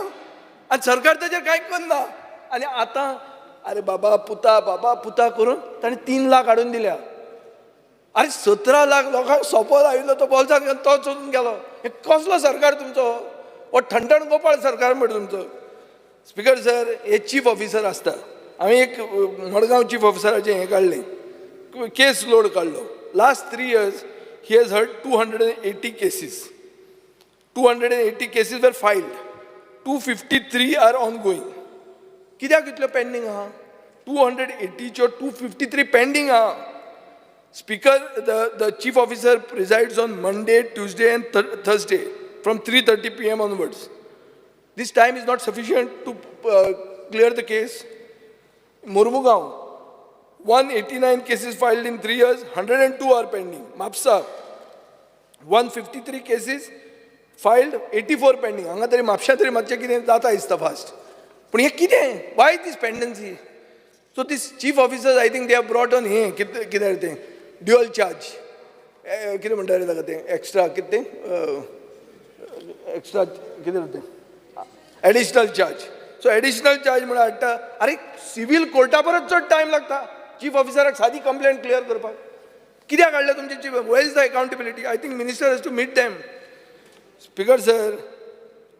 आनी सरकार ताचेर कांय करना. आनी आतां अरे बाबा पुता, बाबा पुता करून ताणें 3 लाख हाडून दिल्या. अरे, 17 लाख लोकांक सोंपो लायिल्लो तो बोल्सांत घालून तो चोरून गेलो. हे कसलो सरकार तुमचो? हो ठणठण गोपाळ सरकार म्हणटा तुमचो. स्पीकर सर, हे चीफ ऑफिसर आसता. हांवें एक मडगांव चीफ ऑफिसराचें हें काडलें, केस लोड काडलो. Last 3 years he has heard 280 cases. 280 cases were filed, 253 are ongoing. कित्याक इतल्यो पेंडींग आहा? 280च्यो 253 पेंडींग आहा. Speaker, the chief officer presides on Monday, Tuesday and Thursday from 3:30 p.m. onwards. This time is not sufficient to clear the case. Mormugao, 189 cases filed in 3 years, 102 are pending. Mapsa, 153 cases filed, 84 pending. हांगा तरी म्हापशा तरी मातशें कितें जाता दिसता fast. पूण हें कितें? Why this pendency? So this chief officers, I think they have brought on हें कितें कितें तें ड्युअल चार्ज, कितें म्हणटा रे ताका तें, एक्स्ट्रा कितें तें, एक्स्ट्रा कितें तें, additional charge. So additional charge म्हणून हाडटा. आरे, सिवील कोर्टा परस चड टायम लागता चीफ ऑफिसराक सादी कंप्लेंट क्लियर करपाक. कित्याक हाडलें तुमचे chief? Where is the accountability? I think minister has to meet them. Speaker sir,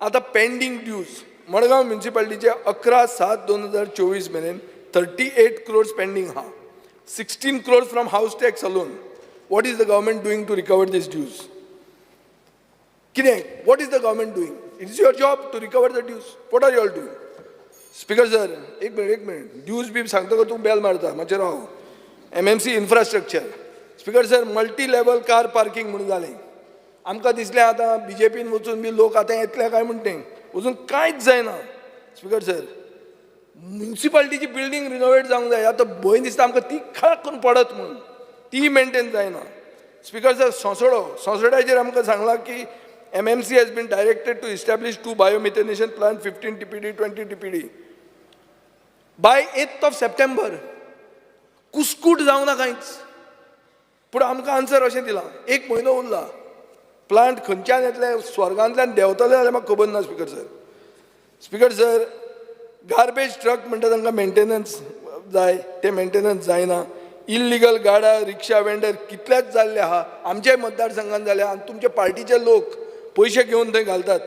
आतां पेंडींग ड्यूज मडगांव म्युनिसिपालिटीचे 11/7/2024 मेरेन 38 crores pending आहा, 16 crores from house tax alone. What is the government doing to recover these dues? कितें, what is the government doing? It is your job to recover the dues. What are you all doing? Speaker sir, एक minute, एक minute. Dues बी सांगता तूं बेल मारता, मातशें राव. MMC infrastructure, Speaker sir, multi level car parking म्हणून जालें. आमकां दिसलें आतां बीजेपीन वचून बी लोक आतां येतले काय म्हण, तें वचून कांयच जायना. स्पीकर सर, म्युन्सिपालिटीची बिल्डींग रिनोवेट जावंक जाय. आतां भंय दिसता आमकां ती खळक करून पडत म्हणून, ती मेंटेन जायना. स्पीकर सर, सोंसडो, सोंसड्याचेर आमकां सांगलां की MMC has been directed to establish two biomethanation plant, 15 TPD, 20 TPD, by 8th of September. कुस्कूट जावंक ना कांयच. पूण आमकां आन्सर अशें दिलां, एक म्हयनो उरला. प्लांट खंयच्यान येतले, स्वर्गांतल्यान देंवतले जाल्यार म्हाका खबर ना. Speaker sir, Speaker sir, garbage truck म्हणटा तांकां मेंटेनन्स जाय, ते मेंटेनन्स जायना. इल्लिगल गाडा रिक्षा वेंडर कितलेच जाल्ले आहा. आमच्याय मतदारसंघात जाल्या आनी तुमचे पार्टीचे लोक पयशे घेवन थंय घालतात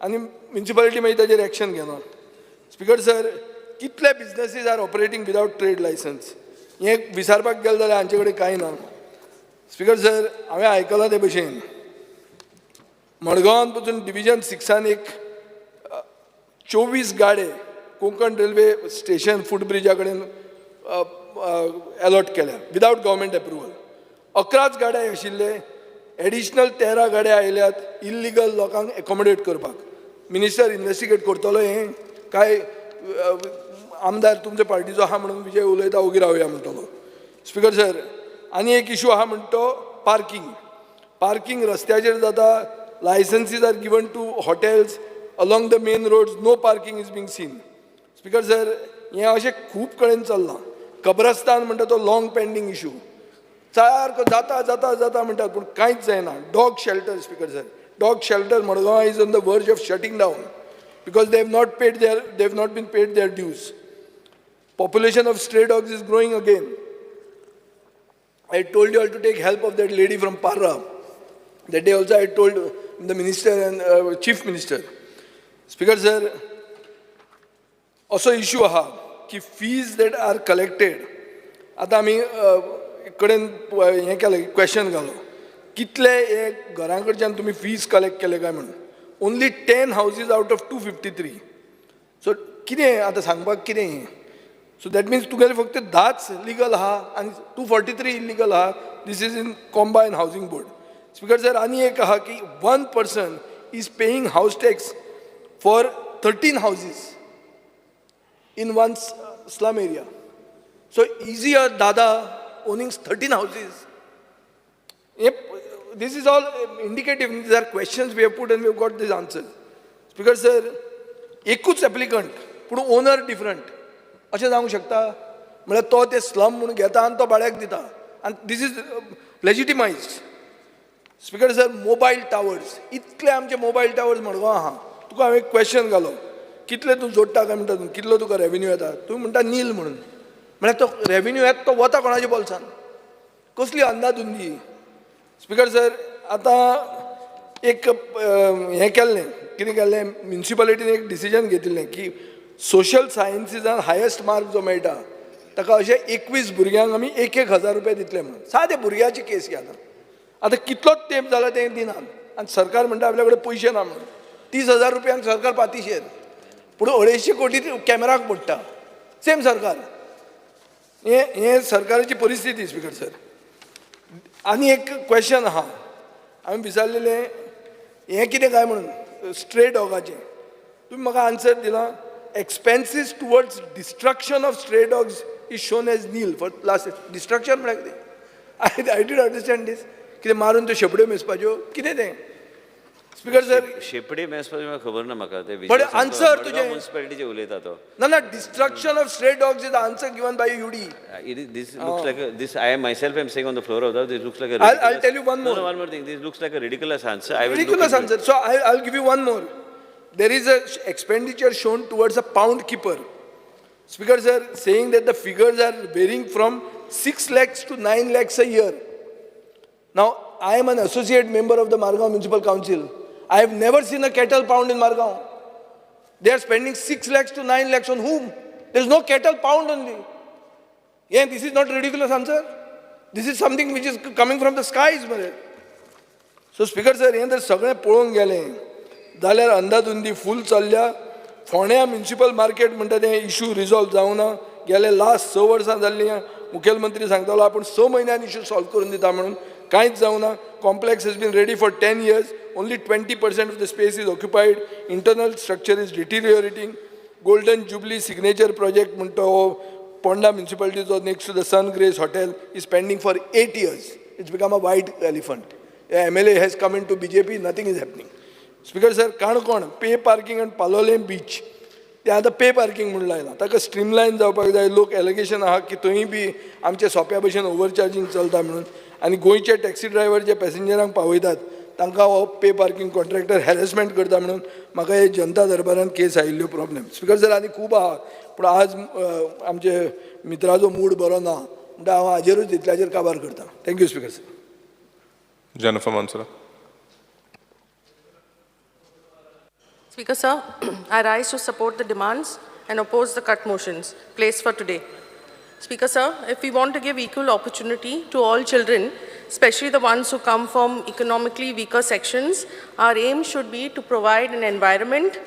आनी म्युन्सिपालिटी मागीर ताजेर एक्शन घेना. स्पीकर सर, कितले businesses are operating without trade licence हें विचारपाक गेलें जाल्यार हांचे कडेन कांय ना. स्पीकर सर, हांवें आयकलां ते भशेन मडगांवान पसून डिविजन सिक्सान एक 24 गाडे कोंकण रेल्वे स्टेशन फूट ब्रिजा कडेन अलॉट केल्या विदावट गव्हर्मेंट एप्रुवल. 11च गाडे आशिल्ले, एडिशनल 13 गाडे आयल्यात इल्लिगल लोकांक एकोमोडेट करपाक. मिनिस्टर इन्वेस्टिगेट करतलो हें काय आमदार तुमच्या पार्टीचो आहा म्हणून विजय उलयता, ओगी रावया म्हणटलो? स्पीकर सर, आनी एक इशू आहा म्हणटा तो पार्कींग. पार्कींग रस्त्याचेर जाता. Licenses are given to hotels along the main roads. No parking is being seen. Speaker sir, हें अशें खूब कडेन चल्लां. कब्रस्तान म्हणटा तो लाँग पेंडींग इशू, सारको जाता जाता जाता म्हणटात पूण कांयच जायना. Dog shelter, Speaker sir, dog shelter Madgaon is on the verge of shutting down because they have not been paid their dues. Population of stray dogs is growing again. I told you all to take help of that lady from Parra. That day also I told the minister and chief minister. Speaker sir, असो issue आहा की fees that are collected, आतां आमी कडेन हें केलें, question घालो कितले हे घरां कडच्यान तुमी फीज कलेक्ट केले काय म्हणून. Only 10 houses out of 253. So कितें आतां सांगपाक कितें हें? सो that means तुगेले फक्त 10च लिगल आहा आनी 243 इलिगल आहा. This is in combine housing board. Speaker sir, आनी एक आहा की one person is paying house tax for 13 houses in one slum area. So is your dada owning 13 houses? Yep, this is all indicative. These are questions we have put and we have got these answers. Speaker sir, एकूच applicant पूण owner different अशें जावंक शकता? म्हळ्यार तो ते slum म्हणून घेता आनी तो भाड्याक दिता आनी this is legitimized. Speaker sir, mobile towers, इतले आमचे मोबायल टावर्स मडगांव आहा. तुका हांवें एक क्वेश्चन घालो, कितले तूं जोडटा काय म्हणटा, तूं कितलो तुका रेवेन्यू येता? तूं म्हणटा नील म्हणून. म्हळ्यार तो रेवेन्यू येता तो वता कोणाच्या बोल्सान? कसली अंदाधुंदी. स्पीकर सर, आतां एक हें केल्लें, कितें केल्लें, म्युनिसिपालिटीन एक डिसिजन घेतिल्लें की सोशल सायन्सीसान हायस्ट मार्क जो मेळटा ताका अशे 21 भुरग्यांक आमी एक एक हजार रुपया दितले म्हणून. सादे भुरग्याची केस घे. आतां आतां कितलोच तेंप जाला तें दिनात आनी सरकार म्हणटा आपल्या कडेन पयशे ना म्हणून. 30,000 रुपयांक सरकार पातिशेर, पूण 250 कोटी कॅमेराक पडटा सेम सरकार. हें हें सरकाराची परिस्थिती. स्पीकर सर, आनी एक क्वेश्चन आहा, हांवें विचारलेलें हें कितें काय म्हणून स्ट्रे डॉगाचें. तुमी म्हाका आन्सर दिला, expenses towards destruction of stray dogs is shown as nil for last. Destruction म्हळ्यार कितें? I didn't understand this. कितें मारून त्यो शेपड्यो मेजपाच्यो, कितें तें, स्पीकर सर? शेपडी मेजपाचें म्हाका खबर ना म्हाका ते. But answer तुजें. म्युनिसिपालिटीचे उलयता तो. ना ना, destruction of stray dogs is answer given by UD. It is, this looks like a, this I am myself am saying on the floor of the, this looks like a I'll ridiculous- tell you one No, more. No, one more thing. This looks like a ridiculous answer. I will look Ridiculous into it. Answer. So I'll give you one more. There is a expenditure shown towards a pound keeper. Speaker sir, saying that the figures are varying from 6 lakhs to 9 lakhs a year. Now, I am an associate member of the Margao Municipal Council. I have never seen a cattle pound in Margao. They are spending 6 lakhs to 9 lakhs on whom? There is no cattle pound only. हें this is not ridiculous answer. This is something which is coming from the skies मरे. So speaker sir, हें जर सगळें पळोवंक गेलें जाल्यार अंदाधुंदी फूल चल्ल्या. फोंड्या म्युनिसिपल मार्केट म्हणटा तें इशू रिजॉल्व जावना. गेले लास्ट 6 वर्सां जाल्लीं. मुखेलमंत्री सांगतालो आपूण 6 म्हयन्यान इशू सॉल्व करून दिता म्हणून, कांयच जावना. Complex has been ready for 10 years. Only 20% of the space is occupied. Internal structure is deteriorating. Golden Jubilee signature project म्हणटा हो Ponda म्युनिसिपालिटीचो next to the Sun Grace Hotel is pending for 8 years. It's become a white elephant. MLA has come into BJP, nothing is happening. Speaker sir, Canacona pay parking and Palolem beach ते आतां pay parking म्हूण लायलां, ताका स्ट्रीमलायन जावपाक जाय. लोक allegation आहा की थंय बी आमच्या सोंप्या भशेन ओवरचार्जींग चलता म्हणून. आनी गोंयचे टॅक्सी ड्रायव्हर जे पॅसेंजरांक पावयतात तांकां हो पे पार्किंग कॉन्ट्रॅक्टर हॅरेसमेंट करता म्हणून म्हाका हे जनता दरबारान केस आयिल्ल्यो प्रॉब्लेम. स्पिकर सर, आनी खूब आहा, पूण आज आमचे मित्राचो मूड बरो ना म्हणटा हांव हाजेरूच इतल्याचेर काबार करता. Thank you, Speaker sir. Jennifer Monserrate. Speaker, sir, I rise to support the demands and oppose the cut motions placed for today. Speaker, sir, if we want to give equal opportunity to all children, especially the ones who come from economically weaker sections, our aim should be to provide an environment,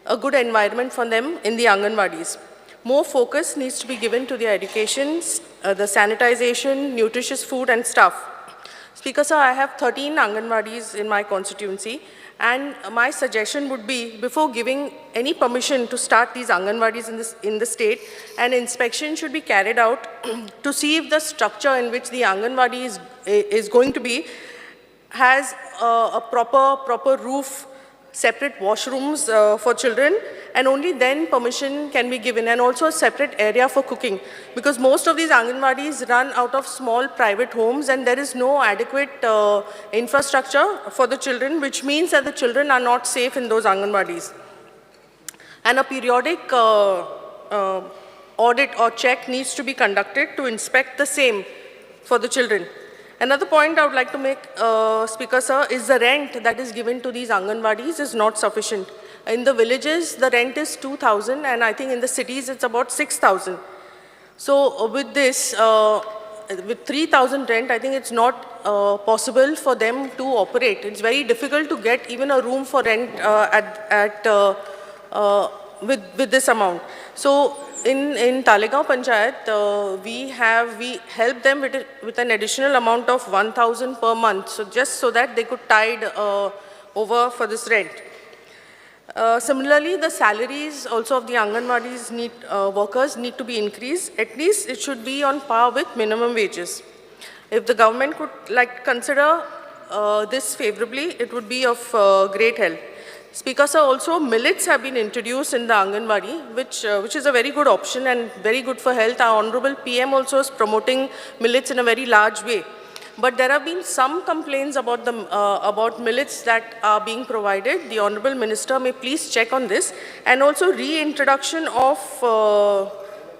a good environment for them in the Anganwadis. More focus needs to be given to their education, the sanitization, nutritious food and stuff. Speaker, sir, I have 13 Anganwadis in my constituency, and my suggestion would be, before giving any permission to start these Anganwadis in the state, an inspection should be carried out to see if the structure in which the Anganwadi is going to be has a proper roof, separate washrooms for children, and only then permission can be given, and also a separate area for cooking. Because most of these Anganwadis run out of small private homes, and there is no adequate infrastructure for the children, which means that the children are not safe in those Anganwadis. And a periodic audit or check needs to be conducted to inspect the same for the children. Another point I would like to make, Speaker sir, is the rent that is given to these Anganwadis is not sufficient. In the villages, the rent is 2,000, and I think in the cities it's about 6,000. So with this, with 3,000 rent, I think it's not possible for them to operate. It's very difficult to get even a room for rent at with this amount. So in Talegaon Panchayat, we help them with an additional amount of 1,000 per month, so just so that they could tide over for this rent. Similarly, the salaries also of the Anganwadis workers need to be increased. At least it should be on par with minimum wages. If the government could like consider this favorably, it would be of great help. Speaker sir, also millets have been introduced in the Anganwadi, which is a very good option and very good for health. Our Honorable PM also is promoting millets in a very large way. But there have been some complaints about millets that are being provided. The Honorable Minister may please check on this. And also reintroduction of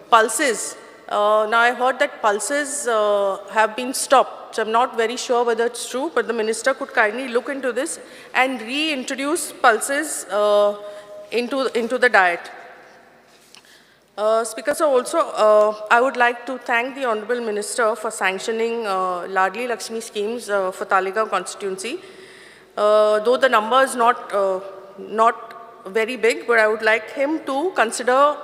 pulses. Now I heard that pulses have been stopped. So I'm not very sure whether it's true, but the minister could kindly look into this and reintroduce pulses into the diet. Speaker sir, also, I would like to thank the Honorable Minister for sanctioning Ladli Lakshmi schemes for Talegaon constituency. Though the number is not very big, but I would like him to consider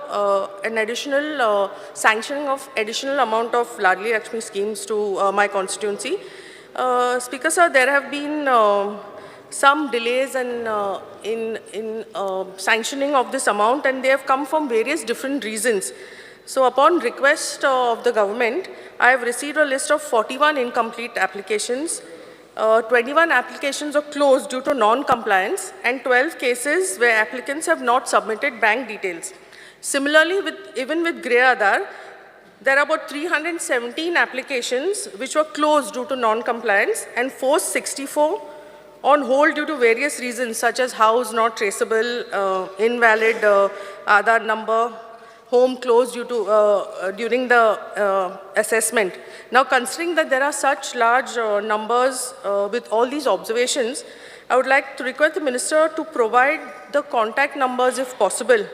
an additional sanctioning of additional amount of Ladli Lakshmi schemes to my constituency. Speaker sir, there have been some delays in sanctioning of this amount, and they have come from various different reasons. So upon request of the government, I have received a list of 41 incomplete applications. 21 applications are closed due to non-compliance, and 12 cases where applicants have not submitted bank details. Similarly, even with Griha Aadhar, there are about 317 applications which were closed due to non-compliance and 464 on hold due to various reasons such as house not traceable, invalid Aadhaar number, home closed due to during the assessment. Now, considering that there are such large numbers with all these observations, I would like to request the minister to provide the contact numbers if possible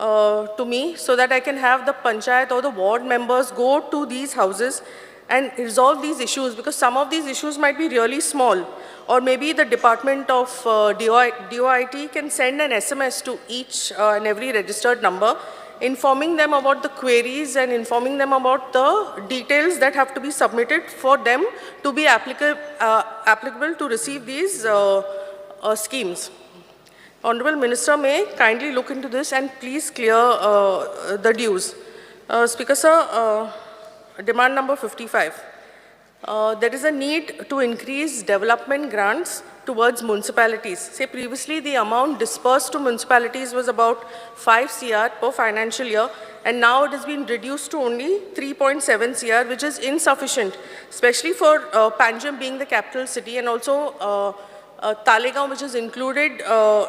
to me so that I can have the panchayat or the ward members go to these houses and resolve these issues, because some of these issues might be really small, or maybe the department of DOIT can send an SMS to each and every registered number, informing them about the queries and informing them about the details that have to be submitted for them to be applicable to receive these schemes. Honorable Minister may kindly look into this and please clear the dues. Speaker sir, demand number 55. There is a need to increase development grants towards municipalities. Say previously the amount dispersed to municipalities was about 5 CR per financial year, and now it has been reduced to only 3.7 CR, which is insufficient, especially for Panjim being the capital city, and also Talegaon, which is included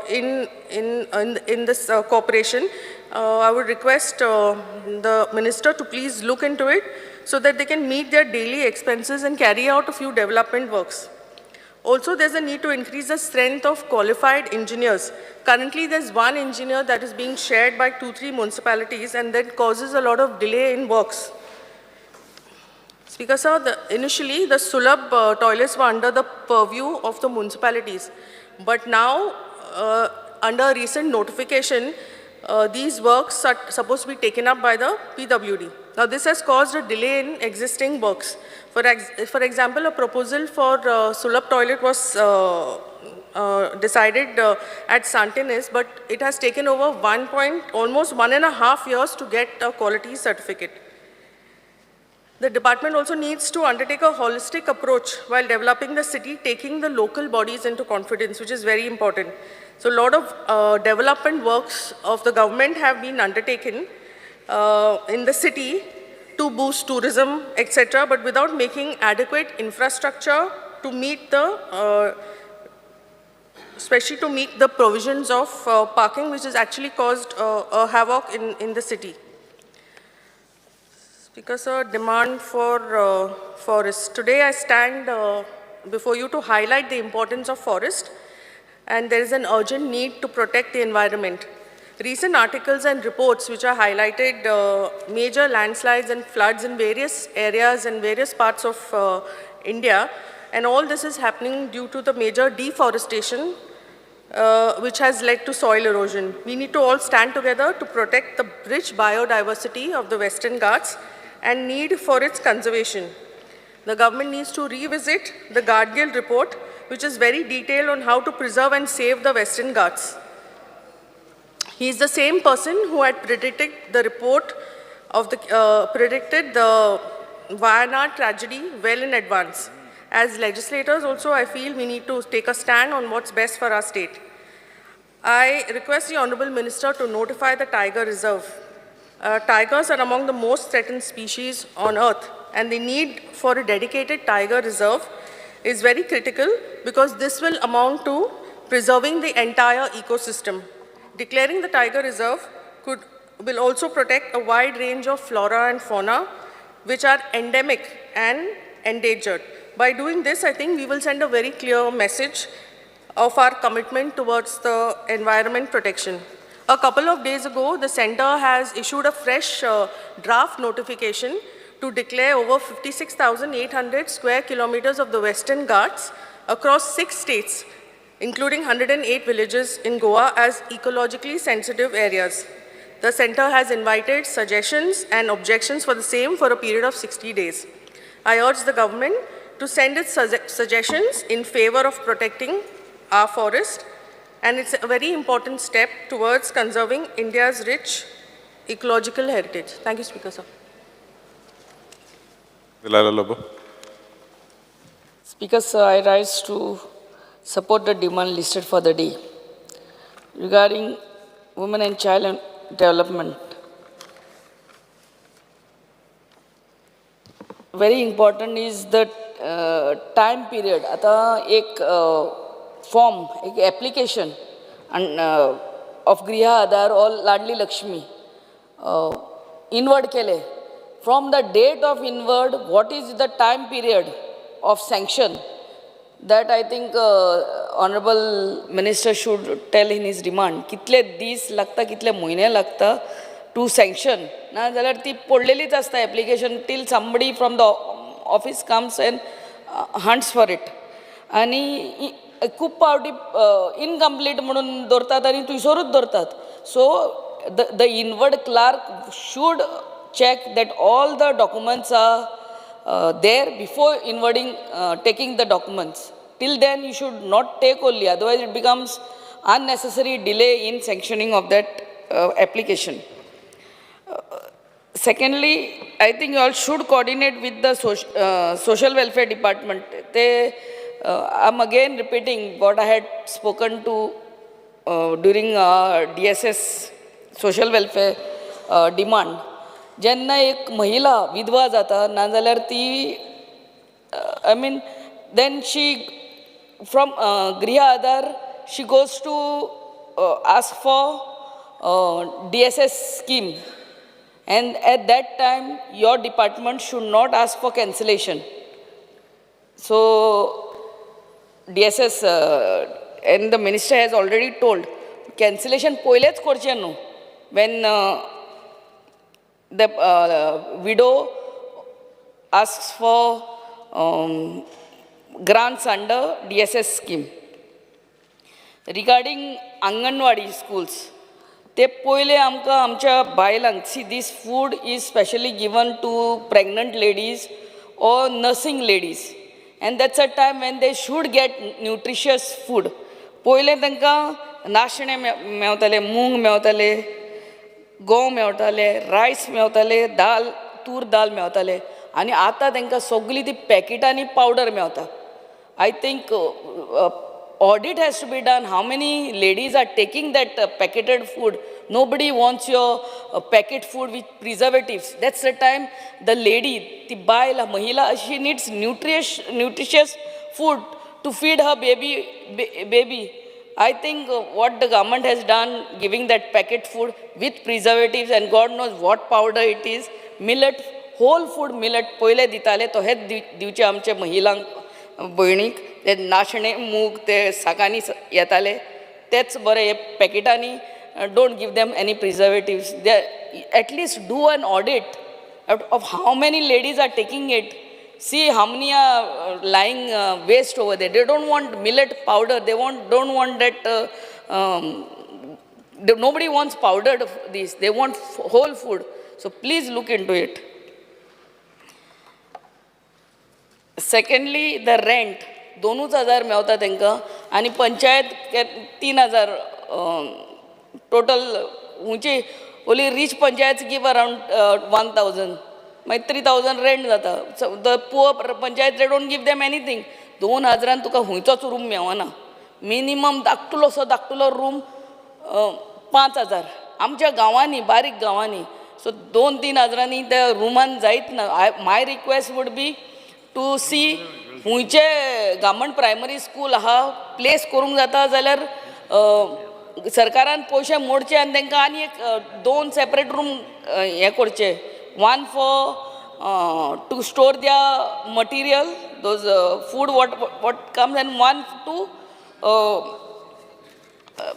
in this corporation. I would request the minister to please look into it so that they can meet their daily expenses and carry out a few development works. Also, there's a need to increase the strength of qualified engineers. Currently, there's one engineer that is being shared by 2-3 municipalities, and that causes a lot of delay in works. Speaker sir, initially the Sulabh toilets were under the purview of the municipalities. But now, under recent notification, these works are supposed to be taken up by the PWD. Now, this has caused a delay in existing works. For example, a proposal for Sulabh toilet was decided at Santinez, but it has taken over almost 1.5 years to get a quality certificate. The department also needs to undertake a holistic approach while developing the city, taking the local bodies into confidence, which is very important. So a lot of development works of the government have been undertaken in the city to boost tourism, etc., but without making adequate infrastructure to meet the, especially to meet the provisions of parking, which has actually caused a havoc in the city. Speaker sir, demand for forests. Today I stand before you to highlight the importance of forest, and there is an urgent need to protect the environment. Recent articles and reports which are highlighted major landslides and floods in various areas and various parts of India, and all this is happening due to the major deforestation which has led to soil erosion. We need to all stand together to protect the rich biodiversity of the Western Ghats and need for its conservation. The government needs to revisit the Gadgil report, which is very detailed on how to preserve and save the Western Ghats. He is the same person who had predicted the report of the predicted the Wayanad tragedy well in advance. As legislators also, I feel we need to take a stand on what's best for our state. I request the Honorable Minister to notify the Tiger Reserve. Tigers are among the most threatened species on earth, and the need for a dedicated tiger reserve is very critical because this will amount to preserving the entire ecosystem. Declaring the tiger reserve will also protect a wide range of flora and fauna which are endemic and endangered. By doing this, I think we will send a very clear message of our commitment towards the environment protection. A couple of days ago, the center has issued a fresh draft notification to declare over 56,800 square kilometers of the Western Ghats across 6 states, including 108 villages in Goa, as ecologically sensitive areas. The center has invited suggestions and objections for the same for a period of 60 days. I urge the government to send its suggestions in favor of protecting our forest, and it's a very important step towards conserving India's rich ecological heritage. Thank you, Speaker, sir. Delilah Lobo. Speaker, sir, I rise to support the demand listed for the day regarding women and child development. Very important is the time period. आता एक form, एक application of Griha Aadhar or Ladli Lakshmi inward केले. From the date of inward, what is the time period of sanction? That I think honourable minister should tell in his demand, कितले दीस लागता, कितले म्हयने लागता two sanction. ना जाल्यार ती पडलेलीच आसता application till somebody from the office comes and hunts for it. आनी खूब फावटी इनकम्प्लीट म्हणून दवरतात आनी थंयसरूच दवरतात. So the inward clerk should check that all the documents are there before inwarding, taking the documents. Till then you should not take only, otherwise it becomes unnecessary delay in sanctioning of that application. Secondly, I think you all should coordinate with the social welfare department. I'm again repeating what I had spoken to during DSS social welfare demand. जेन्ना एक महिला विधवा जाता, नाजाल्यार ती, I mean, then she from Griha Aadhaar she goes to ask for DSS scheme, and at that time your department should not ask for cancellation. So DSS and the minister has already told, cancellation पयलेच करचें न्हू when the widow asks for grants under DSS scheme. Regarding Anganwadi schools, ते पयले आमकां आमच्या बायलांक, see, this food is specially given to pregnant ladies or nursing ladies, and that's a time when they should get nutritious food. पयलें तांकां नाशणे मेवताले, मूंग मेवताले, गंव मेवताले, rice मेवताले, दाल, तूर दाल मेवताले, आनी आतां तांकां सगळी ती पॅकेटांनी पावडर मेवता. I think audit has to be done, how many ladies are taking that packeted food. Nobody wants your packet food with preservatives. That's the time the lady, ती बायल, महिला, she needs nutritious food to feed her baby. I think what the government has done, giving that packet food with preservatives and God knows what powder it is, millet, whole food millet पयले दिताले, तहेच दिवचे आमचे महिलांक, भयणीक. ते नाशणे, मूग ते साकांनी येताले, तेच बरे. हे पॅकेटांनी, don't give them any preservatives. They at least do an audit of how many ladies are taking it. See how many are lying waste over there. They don't want millet powder. They want don't want that. Nobody wants powdered this. They want whole food. So please look into it. Secondly, the rent. दोनूच हजार मेवता तांकां आनी panchayat 3000 total. खंयची only rich panchayat give around 1000, मागीर 3000 rent जाता. The poor panchayat, they don't give them anything. 2000न तुका खंयचोच रूम मेवना. मिनिमम धाकटुलोसो धाकटुलो रूम 5000 आमच्या गांवांनी, बारीक गांवांनी. सो 2-3 हजारांनी त्या रुमान जायत ना. I my request would be to see खंयचे गव्हर्मेंट प्रायमरी स्कूल आहा, प्लेस करूंक जाता जाल्यार सरकारान पयशे मोडचे आनी तांकां आनी एक दोन सेपरेट रूम हें करचे, one for to store their material, those food what comes, and one to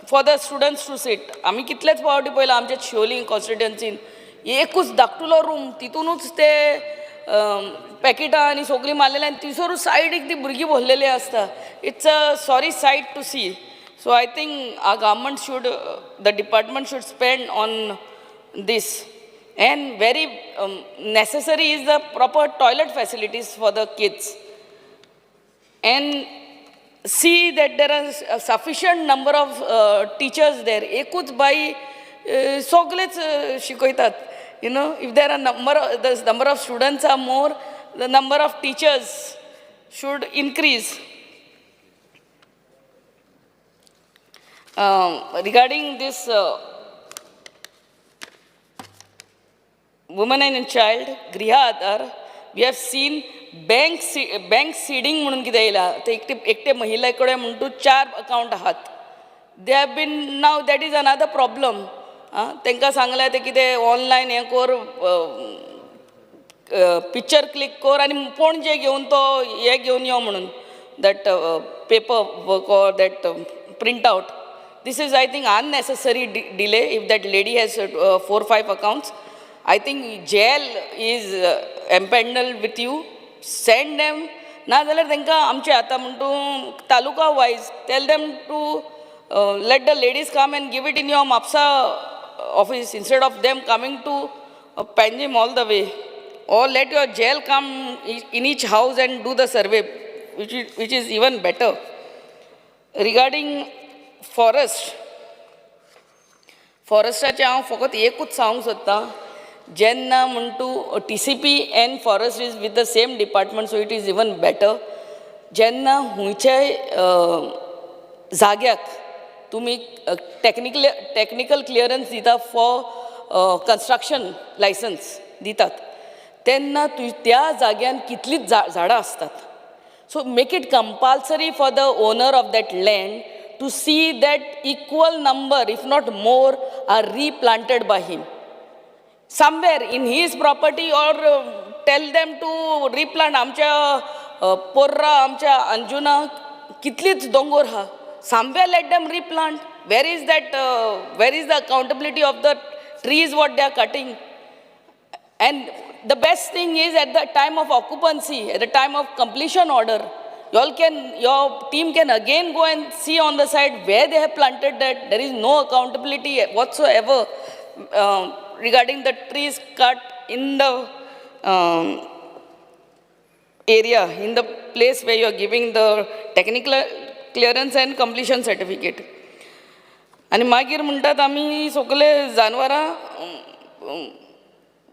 for the students to sit. आमी कितलेच फावटी पळयलां आमच्या शिवोली कॉन्स्टिट्युएन्सीन, एकूच धाकटुलो रूम, तितूनूच ते पॅकेटां आनी सगळीं मारलेलीं आनी थंयसरूच सायडीक ती भुरगीं बसलेली आसता. It's a sorry sight to see. So I think our government should, the department should spend on this. And very necessary is the proper toilet facilities for the kids, and see that there are a sufficient number of teachers there. एकूच बाई सगळेच शिकयतात. If there are number of, the number of students are more, the number of teachers should increase. Regarding this woman and child Griha Aadhaar, we have seen bank seeding म्हणून कितें येयला, ते एकटे एकटे महिले कडेन म्हण तूं चार अकावंट आहात. They have been, now that is another problem. आं, तांकां सांगलें तें कितें ऑनलायन हें कर, पिक्चर क्लिक कर आनी पणजे घेवन तो हें घेवन यो म्हणून. that paper work or that print out. This is, I think, unnecessary delay if that lady has 4 5 accounts. I think jail is empaneled with you. Send them. ना जाल्यार तांकां आमचे आतां म्हण तूं taluka wise tell them to let the ladies come and give it in your Mapusa office instead of them coming to Panjim all the way, or let your jail come in each house and do the survey, which is even better. Regarding forest, फॉरेस्टाचें हांव फकत एकूच सांगूंक सोदतां, जेन्ना म्हण तूं TCP and forest is with the same department, so it is even better. जेन्ना खुंयच्याय जाग्याक तुमी टॅक्निकल क्लियरन्स दिता, फॉर कन्स्ट्रक्शन लायसन्स दितात, तेन्ना तुय त्या जाग्यान कितलींच झाडां आसतात, so make it compulsory for the owner of that land to see that equal number, if not more, are replanted by him somewhere in his property, or tell them to replant. आमच्या पोर्रा, आमच्या अंजुना कितलीच दोंगोर आहा, somewhere let them replant. Where is that? Where is the accountability of the trees what they are cutting? And the best thing is, at the time of occupancy, at the time of completion order, your team can again go and see on the site where they have planted that. There is no accountability whatsoever regarding the trees cut in the area, in the place where you are giving the technical clearance and completion certificate. आनी मागीर म्हणटात आमी सगळे जानवरां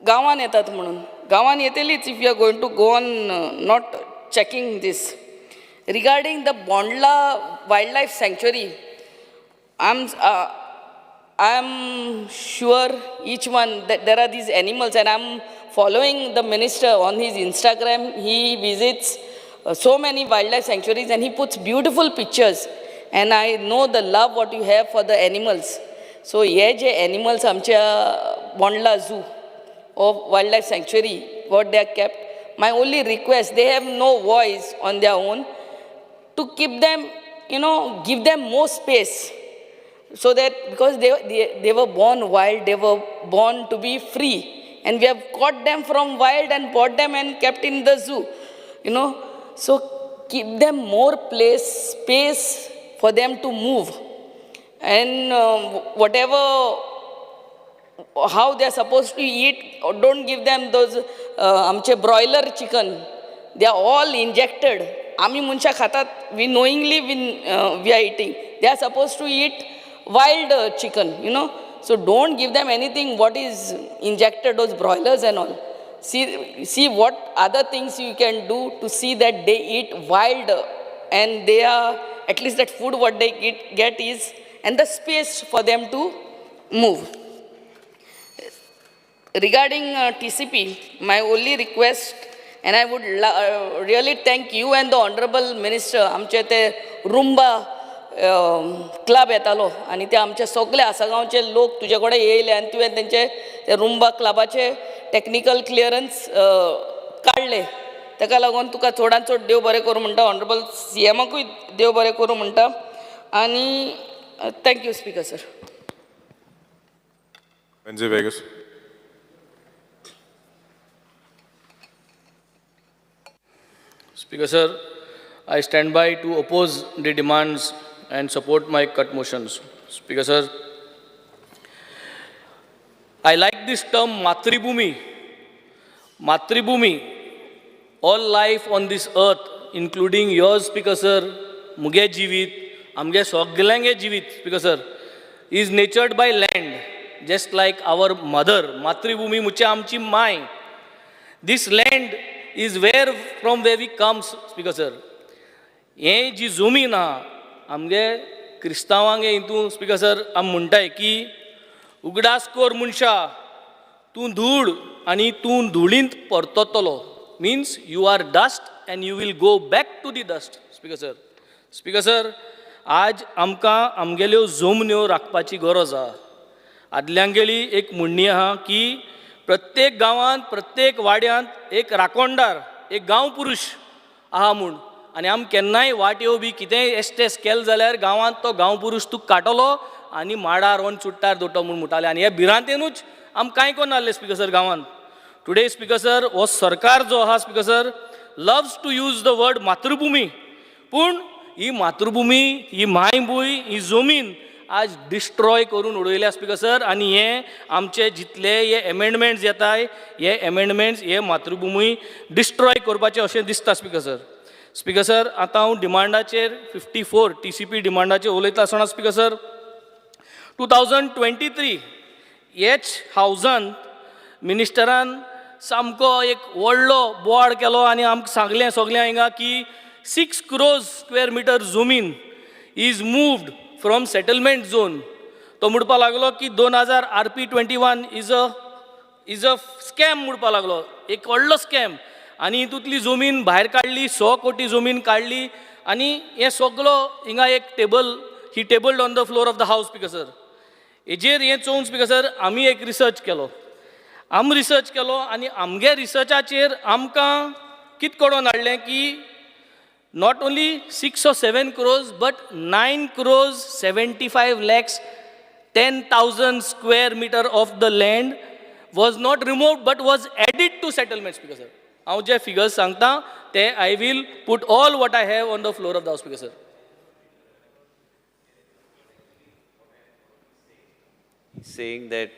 गांवान येतात म्हणून. गांवान येतलीच if you are going to go on not checking this. Regarding the Bondla wild life sanctuary, I am sure each one that there are these animals, and I'm following the minister on his Instagram. He visits so many wildlife sanctuaries and he puts beautiful pictures. And I know the love what you have for the animals. So hey J animals आमच्या Bondla zoo or wildlife sanctuary, what they are kept, my only request, they have no voice on their own, to keep them, give them more space so that, because they were born wild, they were born to be free, and we have caught them from wild and bought them and kept in the zoo. So keep them more place, space for them to move, and whatever, how they are supposed to eat, or don't give them those आमचे broiler chicken. They are all injected. आमी मनशां खातात, we knowingly, we are eating. They are supposed to eat wild chicken. So don't give them anything what is injected, those broilers and all. See what other things you can do to see that they eat wild and they are at least that food what they get is, and the space for them to move. Regarding TCP, my only request, and I would really thank you and the Honorable Minister, आमचे ते रुंबा club येतालो आनी ते आमचे सगळे आसगांवचे लोक तुजे कडेन येयले आनी तुवें तेंचे ते रुंबा क्लबाचे टॅक्निकल क्लियरन्स काडले. ताका लागून तुका चडान चड देव बरें करूं म्हणटा, ऑनरेबल सी एमाकूय देव बरें करूं म्हणटा, आनी thank you, Speaker sir. Venzy Viegas. Speaker sir, I stand by to oppose the demands and support my cut motions. Speaker sir, I like this term Matribhumi. Matribhumi, all life on this earth, including yours, Speaker sir, मुगे जिवीत, आमगे सगल्यांगे जिवीत, Speaker sir, is nurtured by land, just like our mother. मातृभूमी मुचे आमची my. This land is where from where we comes, Speaker sir. हें जी जमीन आहा आमगे क्रिस्तांवांगे हितून, स्पिकर सर, आमी म्हणटाय की उगडास कर मनशा, तूं धूळ आनी तूं धुळींत परततलो, means you are dust and you will go back to the dust, Speaker sir. Speaker sir, आज आमकां आमगेल्यो जमन्यो राखपाची गरज आहा. आदल्यांगेली एक म्हणणी आहा की प्रत्येक गांवांत, प्रत्येक वाड्यांत एक राखणदार, एक गांव पुरूश आहा म्हूण. आनी आम केन्नाय वाट्यो बी कितेंय एस्टेस केलें जाल्यार गांवांत तो गांव पुरूश तुका काडटलो आनी माडार वन चुट्टार दोट्टो म्हूण म्हणटाले आनी हे भिरांतेनूच आम कांय कोन्नासले स्पीकर सर गांवांत. टुडे स्पीकर सर, हो सरकार जो आहा speaker sir loves to use the word Matrubhumi, पूण ही मातृभुमी, ही मायभूंय, ही जमीन आज डिस्ट्रॉय करून उडयल्या स्पीकर सर. आनी हे आमचे जितले हे एमेंडमेंट्स येताय, हे एमेंडमेंट्स हे मातृभुमी डिस्ट्रॉय करपाचे अशें दिसता स्पीकर सर. स्पीकर सर, आतां हांव डिमांडाचेर 54 TCP डिमांडाचेर उलयता आसतना स्पीकर सर, 2023 हेच हावजान मिनिस्टरान सामको एक व्हडलो बोवाळ केलो आनी आमकां सांगलें सगळ्यां हिंगा की 6 crores square meter जमीन is moved from settlement zone. तो म्हणपा लागलो की 2000 RP 21 is a scam म्हणपा लागलो, एक व्हडलो स्कॅम. आनी हितूंतली जमीन भायर काडली, 100 कोटी जमीन काडली आनी हें सगलो हिंगा एक table he tabled on the floor of the house, speaker sir. हेजेर हें चोवन स्पीकर सर, आमी एक रिसर्च केलो. आमी रिसर्च केलो आनी आमगे रिसर्चाचेर आमकां कित कळोन हाडलें की not only 6 or 7 crores but 9 crores 75 lakhs 10,000 square meter of the land was not removed but was added to settlement, speaker sir. हांव जे फिगर्स सांगता ते I will put all what I have on the floor of the house, speaker sir. Saying that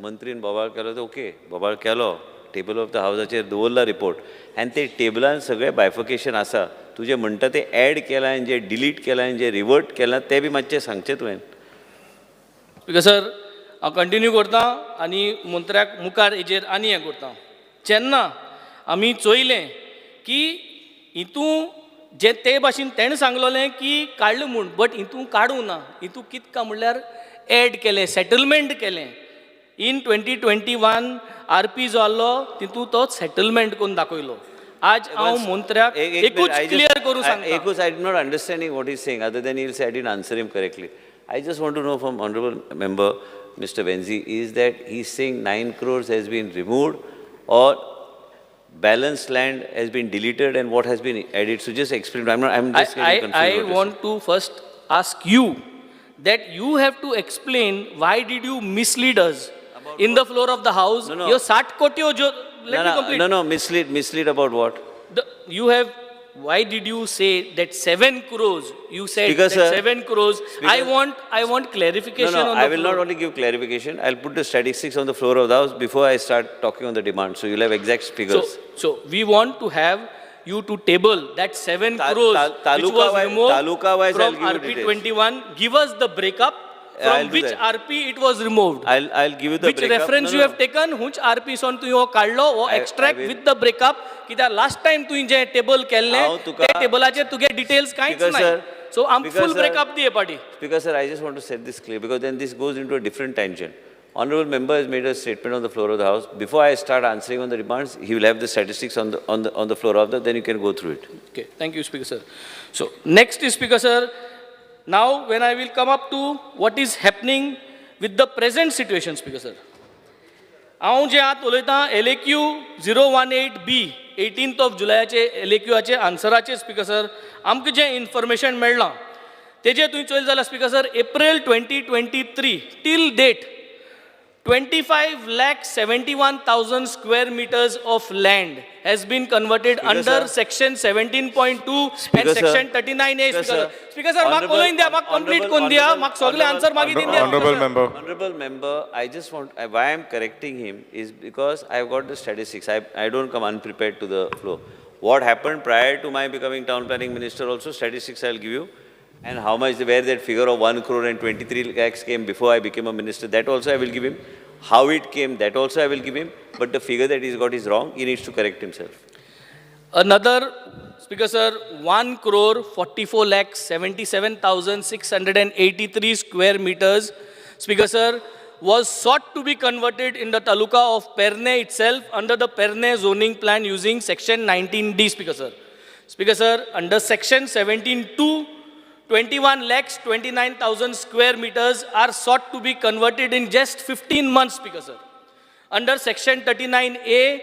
मंत्रीन बोवाळ केलो तर okay, बोवाळ केलो, table of the हावजाचेर दवरला report आनी ते टेबलान सगळें बायफर्केशन आसा. तुजें म्हणटा तें एड केलां आनी जें डिलीट केलां आनी जें रिवर्ट केलां तें बी मातशें सांगचें तुवें. स्पीकर सर, हांव कंटिन्यू करता आनी मंत्र्याक मुखार हेजेर आनी हें करता. जेन्ना आमी चोयलें की हितूं जे ते भाशेन तेणें सांगलोलें की काडलें म्हूण, बट हितूं काडूं ना. हितूं कितें काय म्हणल्यार एड केलें, सेटलमेंट केलें. In 2021 RP जो आहलो तितूं तो सेटलमेंट करून दाखयलो. आज हांव मंत्र्याक एकूच क्लियर करूं सांगता. एकूच, I am not understanding what he's saying, other than he'll say I didn't answer him correctly. I just want to know from honorable member Mr. Venzi is that he's saying 9 crores has been removed or balanced land has been deleted and what has been added. So just explain. I'm not, I'm just I, getting I confused. What you're want to first ask you that you have to explain why did you mislead us in the floor of the house. No, no. Your 60 कोट्यो जो, saying. Let No, me no, complete. No, mislead about what? You have, why did you say that 7 crores? You said Speaker, that sir, 7 crores. I Speaker- want clarification No, no, on the I will floor. Not only give clarification, I'll put the statistics on the floor of the house before I start talking on the demand. So you'll have exact figures. So we want to have you to table that 7 crores which taluka was removed taluka wise from I'll give you RP details. 21. Give us the breakup I'll from do which that. RP it was removed. I'll give you the which breakup. Reference No, you no. have taken, which RP son तुवें हो काडलो हो I extract will- with the breakup, कित्याक last time तुवें जें table केल्लें हांव तुका- ते टेबलाचेर तुगे डिटेल्स कांयच Speaker ना. sir, सो आम Speaker फूल sir, breakup दी हे पाटी. Speaker sir, I just want to set this clear because then this goes into a different tangent. Honorable member has made a statement on the floor of the house. Before I start answering on the demands, he will have the statistics on the floor of the, then you can go through it. Okay, thank you, Speaker sir. So, next is, Speaker sir, now when I will come up to what is happening with the present situation, Speaker sir. हांव जे आतां उलयतां LAQ 018B, 18th of जुलयाचे एलएक्यूचे आन्सराचे, speaker sir, आमकां जें information मेळ्ळां तेजें तुवें चोयलें जाल्यार speaker sir, April 2023 till date 25,71,000 square meters of land has been converted Speaker under sir. Section 17.2 and Speaker sir. Section 39A. Speaker Speaker sir. sir. Speaker sir, म्हाका उलोवन दिया, म्हाका complete Honorable- करून दिया, honorable- म्हाका सगळे answer मागीर दिवन दिया. Honorable member. Honorable member, I just want, why I'm correcting him is because I've got the statistics. I don't come unprepared to the floor. What happened prior to my becoming town planning minister also, statistics I'll give you. And how much, where that figure of 1 crore and 23 lakhs came before I became a minister, that also I will give him. How it came, that also I will give him. But the figure that he's got is wrong. He needs to correct himself. Another, Speaker sir, 1 crore 44 lakh 77,683 square meters, Speaker sir, was sought to be converted in the taluka of Perne itself under the Perne zoning plan using section 19D, Speaker sir. Speaker sir, under section 17(2), 21 lakhs 29,000 square meters are sought to be converted in just 15 months, Speaker sir. Under section 39A,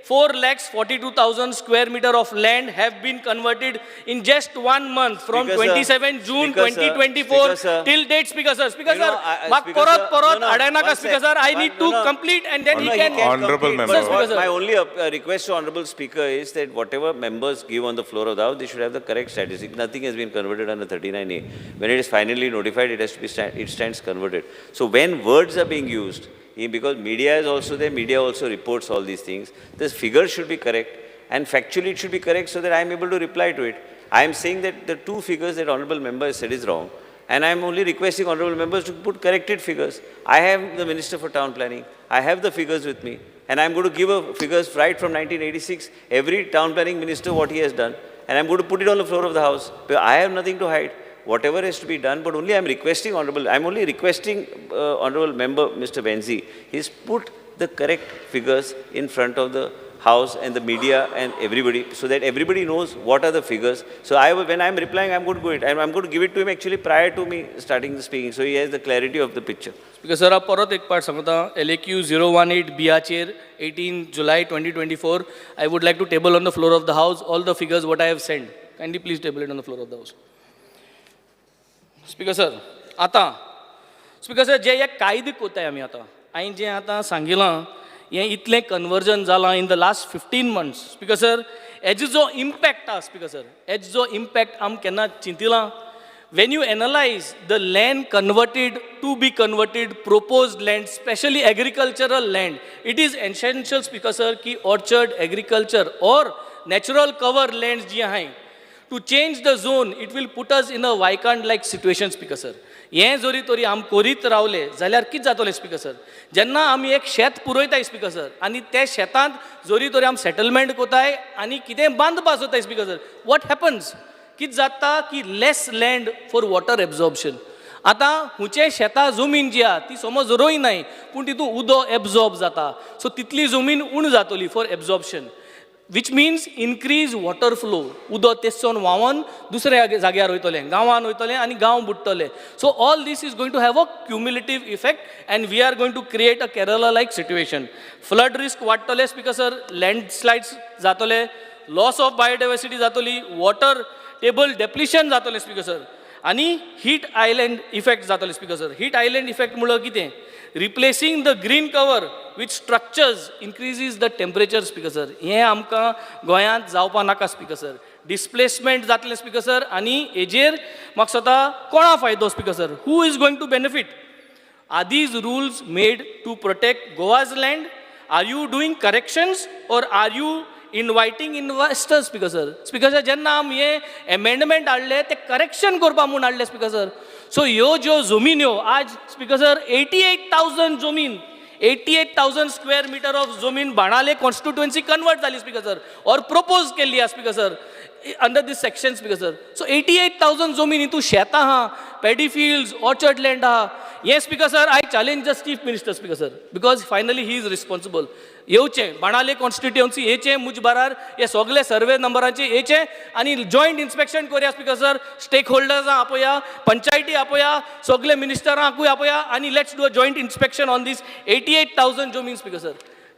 4,42,000 square meter of land have been converted in just one month from Speaker sir, 27 June Speaker sir, 2024 Speaker sir. till date, Speaker sir. Speaker You know, sir, I- म्हाका Speaker परत sir, परत no, no, अडयनाका one Speaker sec. sir. I One- need no, to no. complete and then No, he he can. can Honorable complete, member. but Sir, what Speaker sir. My only request to honorable speaker is that whatever members give on the floor of the house, they should have the correct statistic. Nothing has been converted under 39A. When it is finally notified, it has to be it stands converted. So when words are being used, because media is also there, media also reports all these things. The figures should be correct, and factually it should be correct so that I am able to reply to it. I am saying that the two figures that honorable member has said is wrong. And I am only requesting honorable members to put corrected figures. I am the Minister for Town Planning. I have the figures with me. And I am going to give a figures right from 1986, every town planning minister what he has done. And I am going to put it on the floor of the house. Because I have nothing to hide. Whatever has to be done, but only I am requesting honorable, I am only requesting honorable member Mr. Venzi, he's put the correct figures in front of the house and the media and everybody, so that everybody knows what are the figures. So when I'm replying, I'm going to go it. I'm going to give it to him actually prior to me starting the speaking, so he has the clarity of the picture. Speaker sir, हांव परत एक पाट सांगता, LAQ 018 बियाचेर 18 July 2024, I would like to table on the floor of the house all the figures what I have send. Kindly please table it on the floor of the house. Speaker sir, आतां speaker sir, जे हे कायदे कोताय आमी आतां, हांवें जें आतां सांगिलां, हें इतलें कन्वर्जन जालां in the last 15 months. Speaker sir, हेजो जो इम्पॅक्ट आसा स्पीकर सर, हेजो जो इम्पॅक्ट आमी केन्ना चिंतिलां? When you analyze the land converted, to be converted, proposed land, specially agricultural land, it is essential, Speaker sir, की orchard, agriculture or natural cover land जी आहाय, to change the zone, it will put us in a vacant like situation, Speaker sir. हें जरी तरी आमी करीत रावले जाल्यार कितें जातलें स्पीकर सर? जेन्ना आमी एक शेत पुरयताय स्पीकर सर, आनी त्या शेतांत जरी तरी आमी सेटलमेंट कोताय आनी कितें बांदपा सोदताय स्पीकर सर, what happens? कितें जाता की less land for water absorption. आतां हुंचे शेतां जमीन जी आहा ती समज रोयनाय, पूण तितून उदक एब्जॉर्ब जाता, सो तितली जमीन उण जातली for absorption, which means increase water flow. उदक तेचसून व्हांवन दुसऱ्या जाग्यार वयतलें, गांवान वयतलें आनी गांव बुडटले. So all this is going to have a cumulative effect and we are going to create a Kerala like situation. Flood risk वाडटले स्पीकर सर, लँडस्लायड्स जातले, लॉस ऑफ बायोडायवर्सिटी जातली, वॉटर टेबल डेप्लिशन जातलें speaker sir, आनी heat island effect जातले speaker sir. Heat island effect म्हणल्यार कितें? Replacing the green cover with structures increases the temperature, Speaker sir. हें आमकां गोंयांत जावपा नाका स्पीकर सर. डिस्प्लेसमेंट जातलें स्पीकर सर, आनी हेजेर म्हाका दिसता कोणा फायदो speaker sir? Who is going to benefit? Are these rules made to protect Goa's land? Are you doing corrections or are you inviting investors, Speaker sir? Speaker sir, जेन्ना आमी हे amendment हाडले ते correction करपा म्हूण हाडले Speaker sir. So ह्यो ज्यो जमिन्यो आज Speaker sir, 88,000 जमीन, 88,000 square meter of जमीन बाणाले constituency convert जाली Speaker sir, or propose केल्ली आहा Speaker sir, under this section, Speaker sir. So 88,000 जमीन, हितून शेतां आहा, paddy fields, orchard land आहा. हें Speaker sir, I challenge the Chief Minister, Speaker sir, because finally he is responsible. येवचें बाणाले कॉन्स्टिट्युएन्सी येचें, मुज बारार हे सगळे सर्वे नंबरांचे येचें आनी जॉयंट इन्स्पेक्शन करुया स्पीकर सर. स्टेक होल्डर्सां आपया, पंचायती आपया, सगळे मिनिस्टरांकूय आपया आनी let's do a joint inspection on this 88,000 जमीन स्पीकर सर.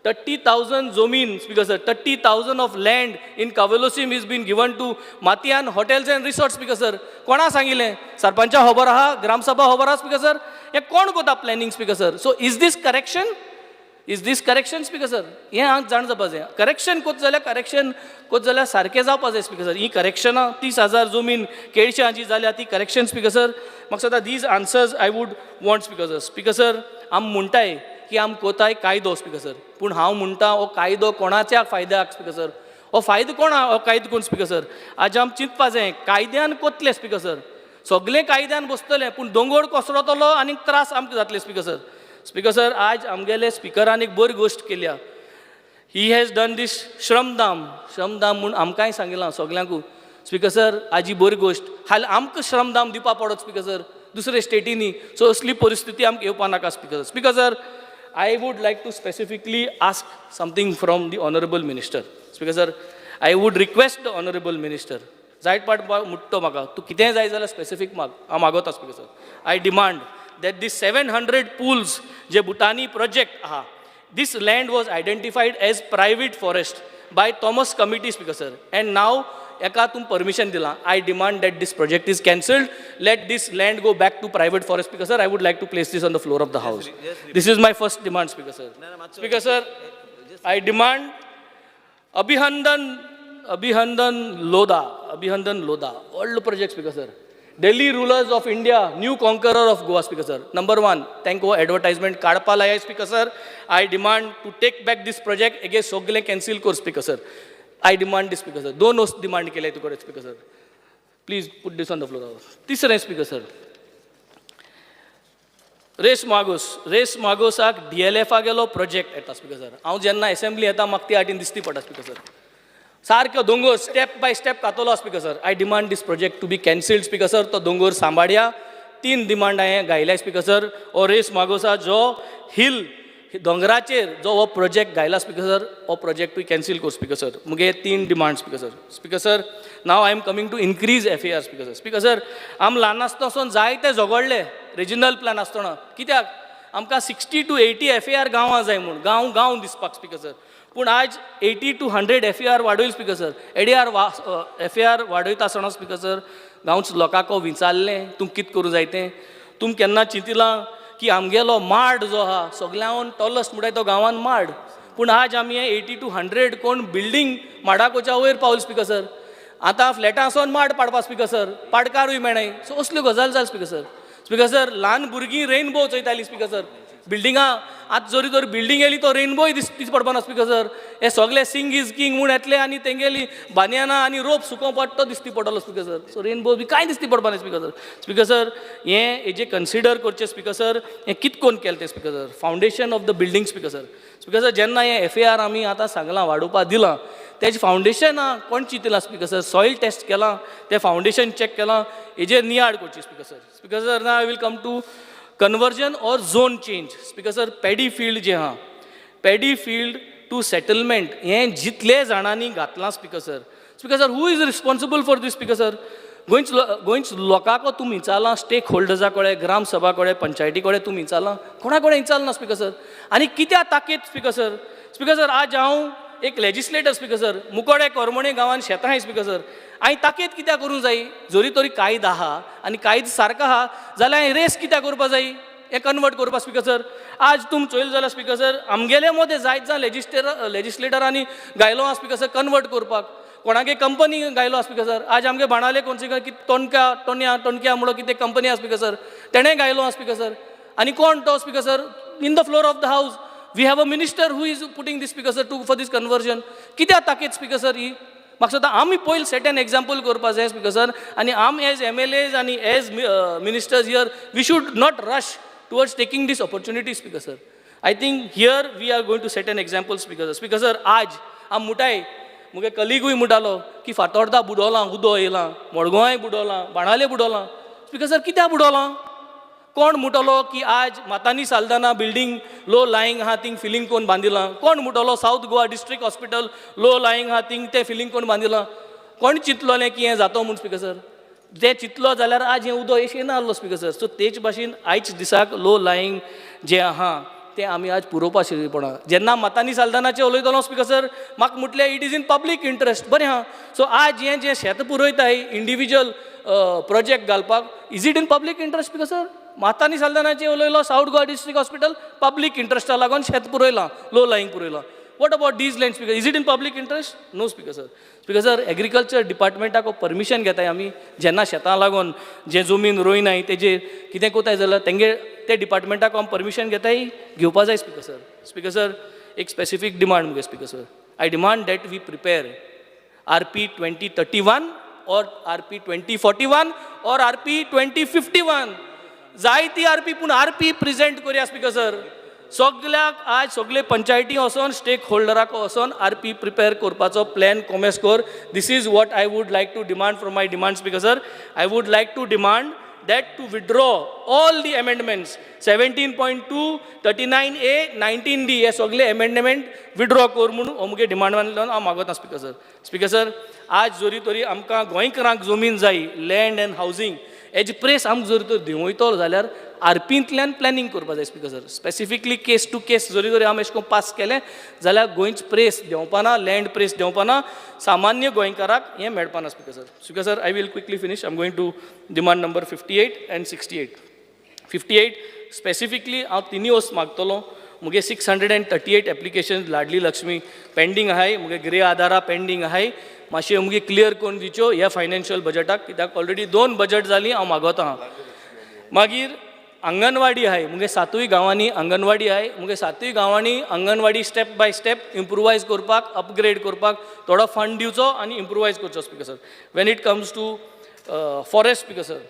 30,000 जमीन speaker sir, 30,000 of land in Cavelossim is been given to Mathiyan Hotels and Resort, Speaker sir. कोणा सांगिल्लें? सरपंचा खबर आहा? ग्रामसभा खबर आहा स्पीकर सर? हें कोण कोता planning, Speaker sir? So is this correction? Is this correction, Speaker sir? हें हांव जाण जावपा जाय. करेक्शन कोत जाल्यार, करेक्शन कोत जाल्यार सारकें जावपा जाय स्पीकर सर. ही करेक्शनां, 30,000 जमीन केळश्यां जी जाल्या ती करेक्शन स्पीकर सर? म्हाका दिसता these answers I would want, Speaker sir. Speaker sir, आमी म्हणटाय की आमी कोताय कायदो स्पीकर सर, पूण हांव म्हणटा हो कायदो कोणाच्या फायद्याक स्पीकर सर? हो फायदो कोणा हो कायदो कोण स्पीकर सर? आज आमी चिंतपा जाय. कायद्यान कोतले स्पीकर सर, सगलें कायद्यान बसतलें, पूण दोंगोर कोसळतलो आनी त्रास आमकां जातले स्पीकर सर. स्पीकर सर, आज आमगेले स्पिकरान एक बरी गोश्ट केल्या. He has done this श्रमदान. श्रमदान म्हूण आमकांय सांगिलां सगल्यांकू स्पीकर सर. आज ही बरी गोश्ट. हाल आमकां श्रमदान दिवपा पडत स्पीकर सर दुसरे स्टेटींनी. सो असली परिस्थिती आमकां येवपा नाका speaker. Speaker sir, I would like to specifically ask something from the honourable minister. Speaker sir, I would request the honourable minister, जायत पाट मुट्टो म्हाका, तूं कितेंय जाय जाल्यार स्पेसिफीक माग, हांव मागोता. Speaker sir, I demand that the 700 pools जे भुटानी प्रोजेक्ट आहा This land was identified as private forest by Thomas Committee, Speaker sir, and now एका तुम परमिशन दिलां. I demand that this project is cancelled. Let this land go back to private forest, Speaker sir. I would like to place this on the floor of the house. This is my first demand, Speaker sir. Speaker sir, I demand Abhihandan Lodha, Abhihandan Lodha, old project, Speaker sir. Delhi rulers of India, new conqueror of Goa, Speaker sir. Number one, thank you advertisement काडपा लाय, Speaker sir. I demand to take back this project again, सगळे cancel कर, Speaker sir. I demand this, Speaker sir. दोन demand केले तुकडे, Speaker sir. Please put this on the floor. तिसरें, Speaker sir. Race Magos, race मागोसाक D L एफा गेलो project येता, स्पीकर सर. हांव जेन्ना एसेंब्ली येता म्हाका ती आटीन दिसती पडटा, स्पीकर सर. सारको दोंगोर स्टेप बाय स्टेप कातलो, Speaker sir. I demand this project to be cancelled, Speaker sir. तो दोंगोर सांबाळया. तीन डिमांड हांवें घायल्या, स्पीकर सर. हो रेस मागोसा जो हिल दोंगराचेर जो हो प्रोजेक्ट घायला, स्पीकर सर, हो प्रोजेक्टूय कॅन्सील कर, स्पीकर सर. मुगे तीन demand, Speaker sir. Speaker sir, now I am coming to increase FAR, Speaker sir. Speaker sir, आम ल्हान आसतना सावन जायते झगडले रिजनल प्लॅन आसतना. कित्याक आमकां 60 to 80 FAR गांवां जाय म्हूण, गांव गांव दिसपाक, स्पीकर सर. पूण आज 80 to 100 FAR वाडयल, स्पीकर सर. एडीआर वा एफएआर वाडयता आसतना, स्पीकर सर, गांवच लोकांक विचारलें तूं कित करूं जाय तें? तुम केन्ना चिंतिलां की आमगेलो माड जो आहा सगळ्यान टॉलस्ट म्हणटाय तो गांवान माड, पूण आज आमी 80 टू 100 कोण बिल्डींग माडाकोच्या वयर पावल, स्पीकर सर. आतां फ्लॅटां वचोन माड पाडपा, स्पीकर सर, पाडकारूय मेळनाय. सो असल्यो गजाल जाल, स्पीकर सर. स्पीकर सर, ल्हान भुरगीं रेनबो चोयतालीं, स्पीकर सर. बिल्डिंगां आतां जरी तर बिल्डींग येयली तो रेनबोय दिस पडपाना, स्पीकर सर. हे सगळे सिंग is king म्हूण येतले आनी तेंगेली बानयानां आनी रोप सुकोवंक पडटा तो दिसती पडटलो, स्पीकर सर. सो रेनबो बी कांय दिसती पडपाना, स्पीकर सर. स्पीकर सर, हें हेजें कन्सिडर करचें, स्पीकर सर. हें कित कोन्न केलें तें, Speaker sir? Foundation of the building, Speaker sir. Speaker sir, जेन्ना हें एफएआर आमी आतां सांगलां वाडोवपा दिलां, तेजें फावंडेशन आहा कोण चिंतलां, स्पीकर सर? सॉयल टेस्ट केलां? तें फावंडेशन चॅक केलां? हेजेर नियाळ करची, Speaker sir. Speaker sir, now I will come to conversion or zone change, Speaker sir. Paddy field जें आहा, पॅडी फिल्ड टू सेटलमेंट हें जितले जाणांनी घातलां, Speaker sir, Speaker sir, who is responsible for this, Speaker sir? गोंयच लोकांक तुमी विचारलां? Stake होल्डर्सा कडेन, ग्राम सभा कडेन, पंचायती कडेन तुमी विचारलां? कोणा कडेन विचारना, स्पीकर सर. आनी कित्याक ताकीत, स्पीकर सर? स्पीकर सर, आज हांव एक लेजिस्लेटर, स्पीकर सर. मुकोडे कोरमोणे गांवान शेतां आहाय, स्पीकर सर. हांवें ताकीत कित्याक करूंक जाय? जरी तरी कायदो आहा आनी कायदो सारको आहा जाल्यार हांवें रेस कित्याक करपा जाय हें कन्वर्ट करपा, स्पीकर सर? आज तुम चोयल जाल्यार, स्पीकर सर, आमगेले मदें जायत जाण लेजिस्लेटरांनी घायलो आहा, स्पीकर सर, कन्वर्ट करपाक. कोणागे कंपनी घायलो आहा, स्पीकर सर. आज आमगे बाणावले कोणसी की तोणक्या टोन्या टोणक्या म्हणून कितें कंपनी आहा, स्पीकर सर, तेणें घायलो आहा, स्पीकर सर. आनी कोण तो, Speaker sir? In the floor of the house we have a minister who is putting this, Speaker sir, to for this conversion. कित्याक ताकीत, स्पीकर सर, ही? म्हाका दिसता आमी पयलीं सेट एन एग्जाम्पल करपा जाय, स्पीकर सर. आनी आम एज एमएलएज आनी as ministers here, we should not rush towards taking this opportunity, Speaker sir. I think here we are going to set an example, Speaker sir. Speaker sir, आज आम मुटाय मुगे कलिगूय म्हणटालो की फातोर्डा बुडोलां, उदो येयलां, मडगांवाय बुडोलां, बाणावले बुडोलां. स्पीकर सर, कित्याक बुडोलां? कोण म्हणटलो की आज मातानी साल्दाना बिल्डींग लो लायींग आहा, थिंग फिलींग कोण बांदिलां? कोण म्हणटलो South Goa District Hospital low lying आहा, थिंग तें फिलींग कोण बांदिलां? कोण चिंतलोलें की हें जातो म्हूण, स्पीकर सर? जें चिंतलो जाल्यार आज हें उदक एशें येना आसलो, स्पीकर सर. सो तेच भाशेन आयज दिसाक लो लायींग जें आहा तें आमी आज पुरोवपा पडना. जेन्ना मातानी साल्दानाचें उलयतलो, स्पीकर सर, म्हाका म्हटलें it is in public interest. बरें आहा. सो आज हें जें शेत पुरयताय इंडिविज्युअल प्रोजेक्ट घालपाक, is it in public interest, Speaker sir? मातानी साल्दानाचें उलयलो, South Goa District Hospital public इंट्रस्टा लागून शेत पुरयलां, लो लायींग पुरयलां. What about these land, Speaker? Is it in public interest? No, Speaker sir. Speaker sir, agriculture डिपार्टमेंटाक permission घेताय आमी जेन्ना शेतां लागून जे जमीन रोयनाय तेजेर कितें कोताय जाल्यार तेंगे ते डिपार्टमेंटाक आमी परमिशन घेताय? घेवपा जाय, स्पीकर सर. स्पीकर सर, एक स्पेसिफीक डिमांड मुगे, Speaker sir. I demand that we prepare RP 2031 or RP 2041 or RP 2051. जायती आरपी, पूण आरपी प्रेजेंट करुया, स्पीकर सर. सगल्याक आज सगले पंचायती वचोन, स्टेक होल्डराक वचोन आरपी प्रिपेर करपाचो प्लॅन कोमेस कर. This is what I would like to demand from my demand, Speaker sir. I would like to demand that to withdraw all the amendments 17.2, 39A, 19D. हे सगळे amendment withdraw कर म्हणून हो मुगे demand मानल्यान हांव मागता, स्पीकर सर. स्पीकर सर, आज जरी तरी आमकां गोंयकारांक जमीन जाय, लँड अँड हावजींग. हेजे प्रेस आमकां जर तर देंवयतलो जाल्यार आरपींतल्यान प्लॅनिंग करपा जाय speaker sir. Specifically case to case जरी जरी आमी अशें करून पास केलें जाल्यार गोंयच प्रेस देंवपाना, लँड प्रेस देंवपाना, सामान्य गोंयकाराक हें मेळपाना speaker sir. Speaker sir, I will quickly finish. I am going to demand number 58 and 68. 58 specifically हांव तिनूय वस्त मागतलो. मुगे 638 application Ladli Lakshmi pending आहाय, मुगे गृह आधारा पेंडींग आहाय. मातशें मुगे क्लियर करून दिवच्यो ह्या फायनान्शियल बजटाक, कित्याक ऑलरेडी 2 बजट जालीं हांव मागोता आहा. मागीर अंगणवाडी आहाय, मुगे 7 गांवांनी अंगणवाडी आहाय. मुगे 7 गांवांनी anganwadi step by step improvise करपाक, अपग्रेड करपाक थोडो फंड दिवचो आनी इम्प्रुवायज करचो speaker sir. When it comes to forest speaker sir,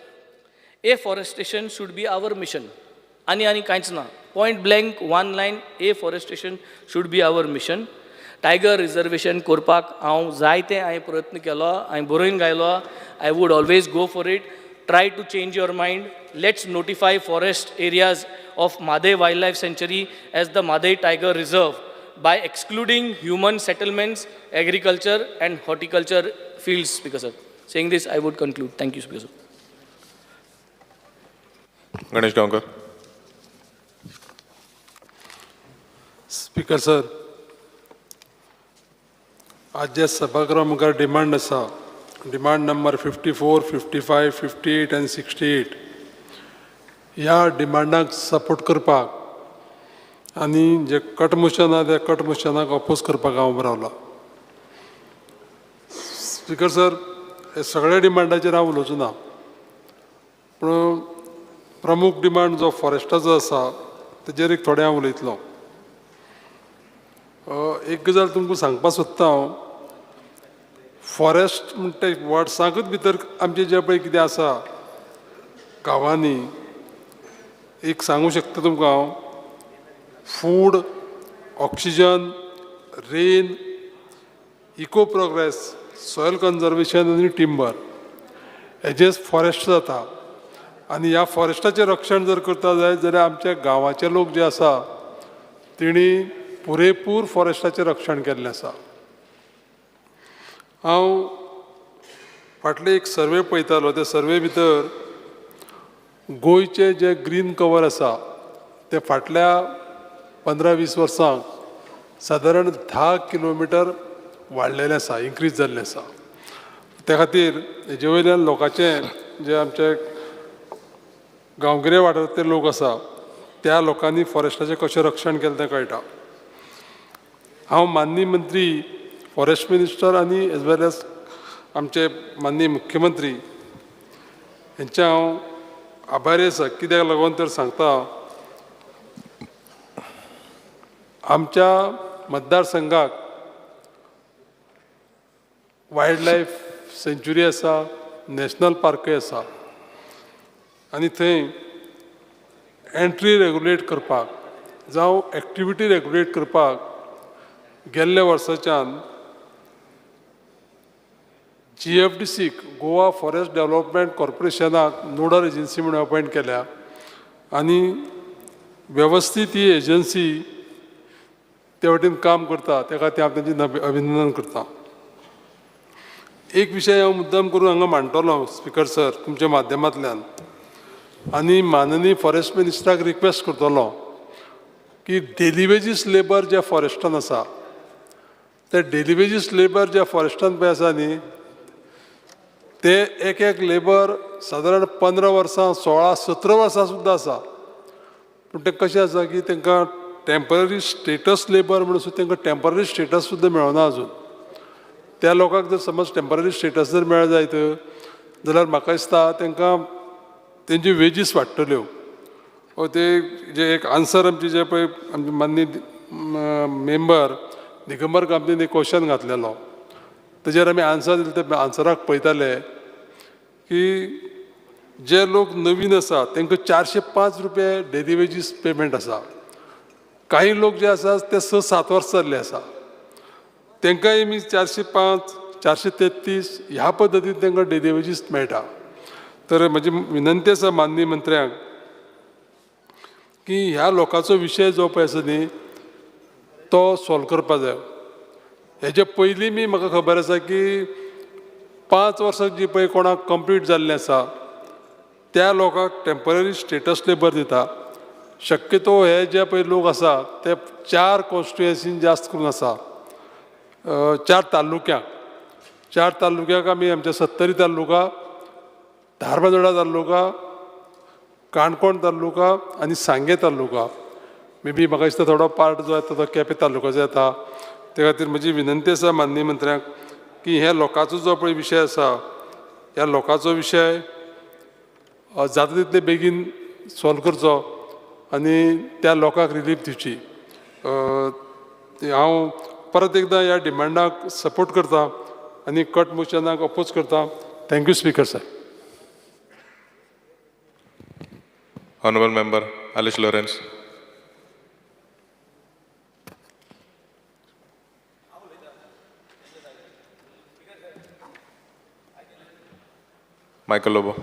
afforestation should be our mission. आनी आनी कांयच ना, point blank one line, afforestation should be our mission. Tiger reservation करपाक हांव जायते हांवें प्रयत्न केलो, हांवें बरोवन घायलो. I would always go for it. Try to change your mind. Let's notify forest areas of Mhadei wild life sanctuary as the Mhadei tiger reserve by excluding human settlements, agriculture and horticulture fields. Speaker sir, saying this I would conclude. Thank you speaker sir. Ganesh Gaonkar. Speaker sir, आज जे सभागृहा मुखार demand आसा, demand number 54, 55, 58 आनी 68, ह्या डिमांडाक support करपाक आनी जे cut motion आहा त्या cut मोशनाक oppose करपाक हांव उबो रावला. स्पीकर सर, हे सगळ्या डिमांडाचेर हांव उलोवचो ना, पूण प्रमुख डिमांड जो फॉरेस्टाचो आसा तेजेर एक थोडें हांव उलयतलो. एक गजाल तुमकां सांगपाक सोदता हांव, फॉरेस्ट म्हणटा वर्ड्साकूच भितर आमचें जें पळय कितें आसा गांवांनी, एक सांगूं शकता तुमकां हांव, food, oxygen, rain, eco progress, soil conservation आनी टिंबर हेजेच फॉरेस्ट जाता. आनी ह्या फॉरेस्टाचें रक्षण जर करता जायत जाल्यार आमच्या गांवाचे लोक जे आसा तेणी पुरेपूर फॉरेस्टाचें रक्षण केल्लें आसा. हांव फाटले एक सर्वे पळयतालो, त्या सर्वे भितर गोंयचें जें ग्रीन कवर आसा तें फाटल्या 15-20 वर्सांक सादारण 10 किलोमिटर वाडलेलें आसा, इन्क्रीज जाल्लें आसा. त्या खातीर हेजे वयल्यान लोकांचें जे आमचे गांवगिरे वाठारांतले लोक आसा त्या लोकांनी फॉरेस्टाचें कशें रक्षण केलें तें कळटा. हांव माननीय मंत्री, फॉरेस्ट मिनिस्टर आनी एज वेल एज आमचे माननीय मुख्यमंत्री हेंचे हांव आभारी आसा. कित्याक लागून तर सांगता, आमच्या मतदारसंघाक वायल्ड लायफ सँच्युरी आसा, नॅशनल पार्कय आसा आनी थंय एंट्री रेगुलेट करपाक जावं एक्टिविटी रेगुलेट करपाक गेल्ल्या वर्साच्यान GFDC Goa forest development कॉर्पोरेशनाक नोडल एजन्सी म्हणून अपॉयंट केल्या आनी वेवस्थीत ही एजन्सी ते वटेन काम करता. त्या खातीर हांव तांचें अभिनंदन करता. एक विशय हांव मुद्दम करून हांगा मांडटलो स्पीकर सर तुमच्या माध्यमांतल्यान आनी माननीय फॉरेस्ट मिनिस्टराक रिक्वेस्ट करतलो की डेली वेजीस लेबर जे फॉरेस्टान आसा ते डेली वेजीस लेबर ज्या फॉरेस्टान पळय आसा न्ही ते एक एक लेबर सादारण 15 वर्सां 16-17 वर्सां सुद्दां आसा. पूण तें कशें आसा की तांकां टेंपररी स्टेटस लेबर म्हणून सुद्दां तांकां टेंपररी स्टेटस सुद्दां मेळना अजून. त्या लोकांक जर समज टेंपररी स्टेटस जर मेळ्ळें जायत जाल्यार म्हाका दिसता तांकां तेंची वेजीस वाडटल्यो. ओ ते जे एक आन्सर आमचे जे पळय आमचे माननीय मेंबर दिगंबर कामतीन एक क्वेश्चन घातलेलो तेजेर आमी आन्सर दिले. ते आन्सराक पळयताले की जे लोक नवीन आसा तांकां 405 रुपये डेली वेजीस पेमेंट आसा. कांय लोक जे आसा ते 6-7 वर्सां जाल्ले आसा तांकांय मी 405, 433 ह्या पद्दतीन तांकां डेली वेजीस मेळटा. तर म्हजी विनंती आसा माननीय मंत्र्यांक की ह्या लोकांचो विशय जो पळय आसा न्ही तो सॉल्व करपा जाय. हेजे पयलीं मी म्हाका खबर आसा की 5 वर्सां जी पळय कोणाक कंप्लीट जाल्लें आसा त्या लोकांक टेंपररी स्टेटस लेबर दिता. शक्यतो हे जे पळय लोक आसा ते 4 कॉन्स्टिट्युएन्सीन जास्त करून आसा, 4 तालुक्यांक. 4 तालुक्याक आमी आमच्या सत्तरी तालुका, धारबांदोडा तालुका, काणकोण तालुका आनी सांगे तालुका. मे बी म्हाका दिसता थोडो पार्ट जो येता तो केपें तालुकाचो येता. ते खातीर म्हजी विनंती आसा माननीय मंत्र्यांक की हे लोकांचो जो पळय विशय आसा, ह्या लोकांचो विशय जाता तितले बेगीन सॉल्व करचो आनी त्या लोकांक रिलीफ दिवची. हांव परत एकदां ह्या डिमांडाक सपोर्ट करता आनी कट मोशनाक अपोज करता. Thank you speaker sir. Honorable Member Alice Lawrence. Michael Lobo.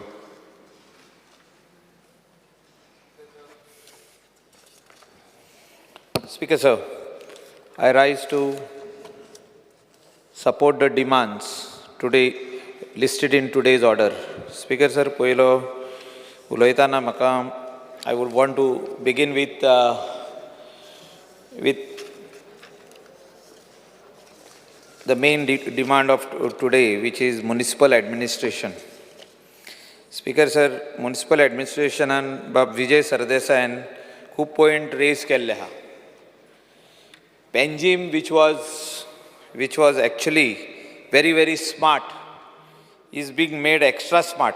Speaker sir, I rise to support the demands today listed in today's order. Speaker sir, पयलो उलयतना म्हाका I would want to begin with the main demand of today, which is municipal administration. Speaker sir, municipal administrationan बाब विजय सरदेसायान खूब point rays केल्ले आहा. Panjim, which was actually very very smart, is being made extra smart.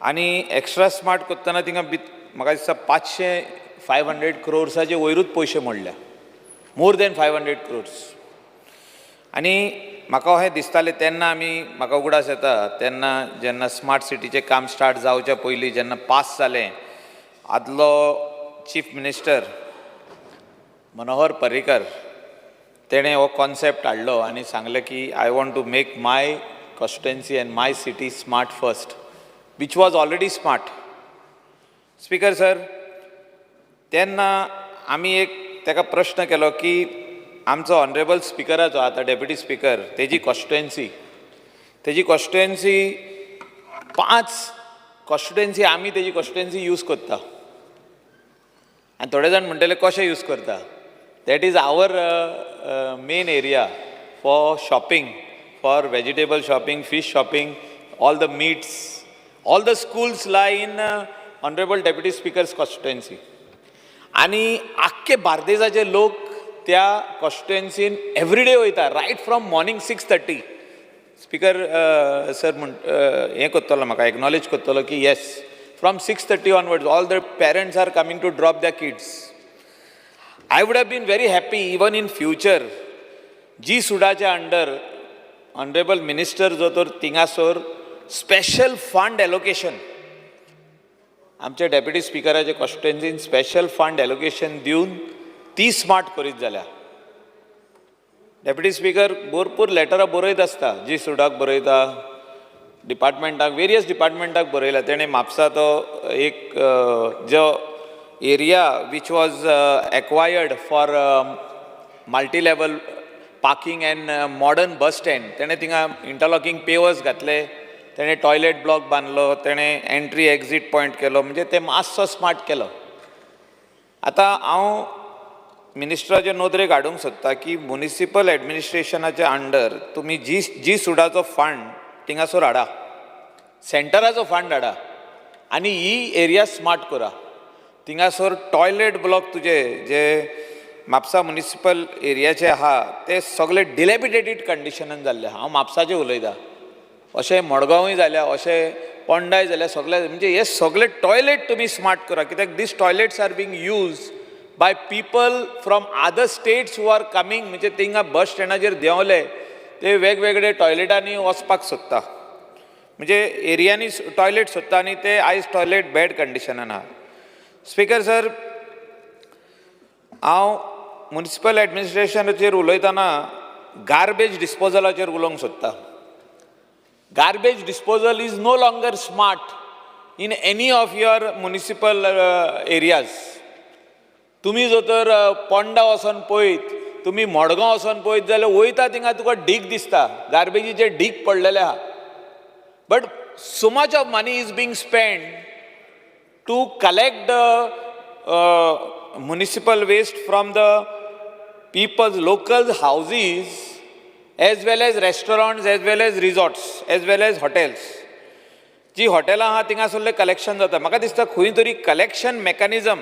आनी extra smart करतना थिंगा म्हाका दिसता 500 क्रोर्साचे वयरूच पयशे मोडल्या, मोर दॅन 500 क्रोर्स. आनी म्हाका अशें दिसतालें तेन्ना, आमी म्हाका उगडास येता तेन्ना जेन्ना स्मार्ट सिटीचें काम स्टार्ट जावच्या पयलीं जेन्ना पास जालें, आदलो चीफ मिनिस्टर मनोहर पर्रीकर तेणें हो कॉन्सेप्ट हाडलो आनी सांगलें की I want to make my constituency and my city smart first, which was already smart. Speaker sir, तेन्ना आमी एक ताका प्रश्न केलो की आमचो ऑनरेबल स्पिकराचो आतां डेप्युटी स्पिकर तेजी कॉन्स्टिट्युएन्सी 5 कॉन्स्टिट्युएन्सी आमी तेजी कॉन्स्टिट्युएन्सी यूज करता. आनी थोडे जाण म्हणटले कशें यूज करता. That is our main area for shopping, for vegetable shopping, fish shopping, all the meats, all the schools lie in honourable deputy speaker's constituency. आनी आख्खे बार्देजाचे लोक त्या कॉन्स्टिट्युएन्सीन एवरीडे वयता, right from morning 6:30. Speaker sir म्हण हें करतलो, म्हाका एक्नॉलेज करतलो की yes, from 6:30 onwards all the parents are coming to drop the kids. I would have been very happy even in future जी सुडाच्या अंडर ऑनरेबल मिनिस्टर जो तर थिंगासर स्पेशल फंड एलोकेशन, आमच्या डेप्युटी स्पिकराचे कॉन्स्टिट्युएन्सीन स्पेशल फंड एलोकेशन दिवन ती smart करीत जाल्यार. Deputy speaker भरपूर लेटरां बरयत आसता, जी सुडाक बरयता, डिपार्टमेंटाक, वेरियस डिपार्टमेंटाक बरयला. तेणें म्हापसा तो एक जो area which was acquired for multi level parking and modern bus stand, तेणें थिंगा इंटरलॉकींग पेवर्स घातले, तेणें टॉयलेट ब्लॉक बांदलो, तेणें एंट्री एक्झीट पॉयंट केलो, म्हणजे ते मातसो स्मार्ट केलो. आतां हांव मिनिस्टराचे नदरेक हाडूंक सोदता की मुनिसिपल एडमिनिस्ट्रेशनाच्या अंडर तुमी जी सुडाचो फंड थिंगासर हाडा, सेंटराचो फंड हाडा आनी ही एरिया स्मार्ट करा. थिंगासर टॉयलेट ब्लॉक तुजे जे म्हापसा मुनिसिपल एरियाचे आहा ते सगळे डिलेपिडेटेड कंडिशनान जाल्ले. हांव म्हापसाचें उलयतां, अशें मडगांवूय जाल्या, अशें पोंडाय जाल्या, सगळे. म्हणजे हे सगळे टॉयलेट तुमी स्मार्ट करा, कित्याक these toilets are being used by people from other states who are coming. म्हणजे थिंगा बस स्टँडाचेर देंवले ते वेगवेगळे टॉयलेटांनी वचपाक सोदता, म्हणजे एरियांनी टॉयलेट सोदता आनी ते आयज टॉयलेट बॅड कंडिशनान आहा. स्पिकर सर, हांव मुनिसिपल एडमिनिस्ट्रेशनाचेर उलयतना गार्बेज डिस्पोजलाचेर उलोवंक सोदता. Garbage disposal is no longer smart in any of your municipal areas. तुमी जर तर पोंडा वचोन पळयत, तुमी मडगांव वचोन पळयत जाल्यार वयता थिंगा तुका ढीग दिसता, गार्बेजीचे ढीग पडलेले आहा. But so much of money is being spend to collect the municipal waste from the people's local houses as well as restaurants, as well as resorts, as well as hotels. जी हॉटेलां आहा थिंगासरलें कलेक्शन जाता. म्हाका दिसता खंय तरी collection मॅकनिजम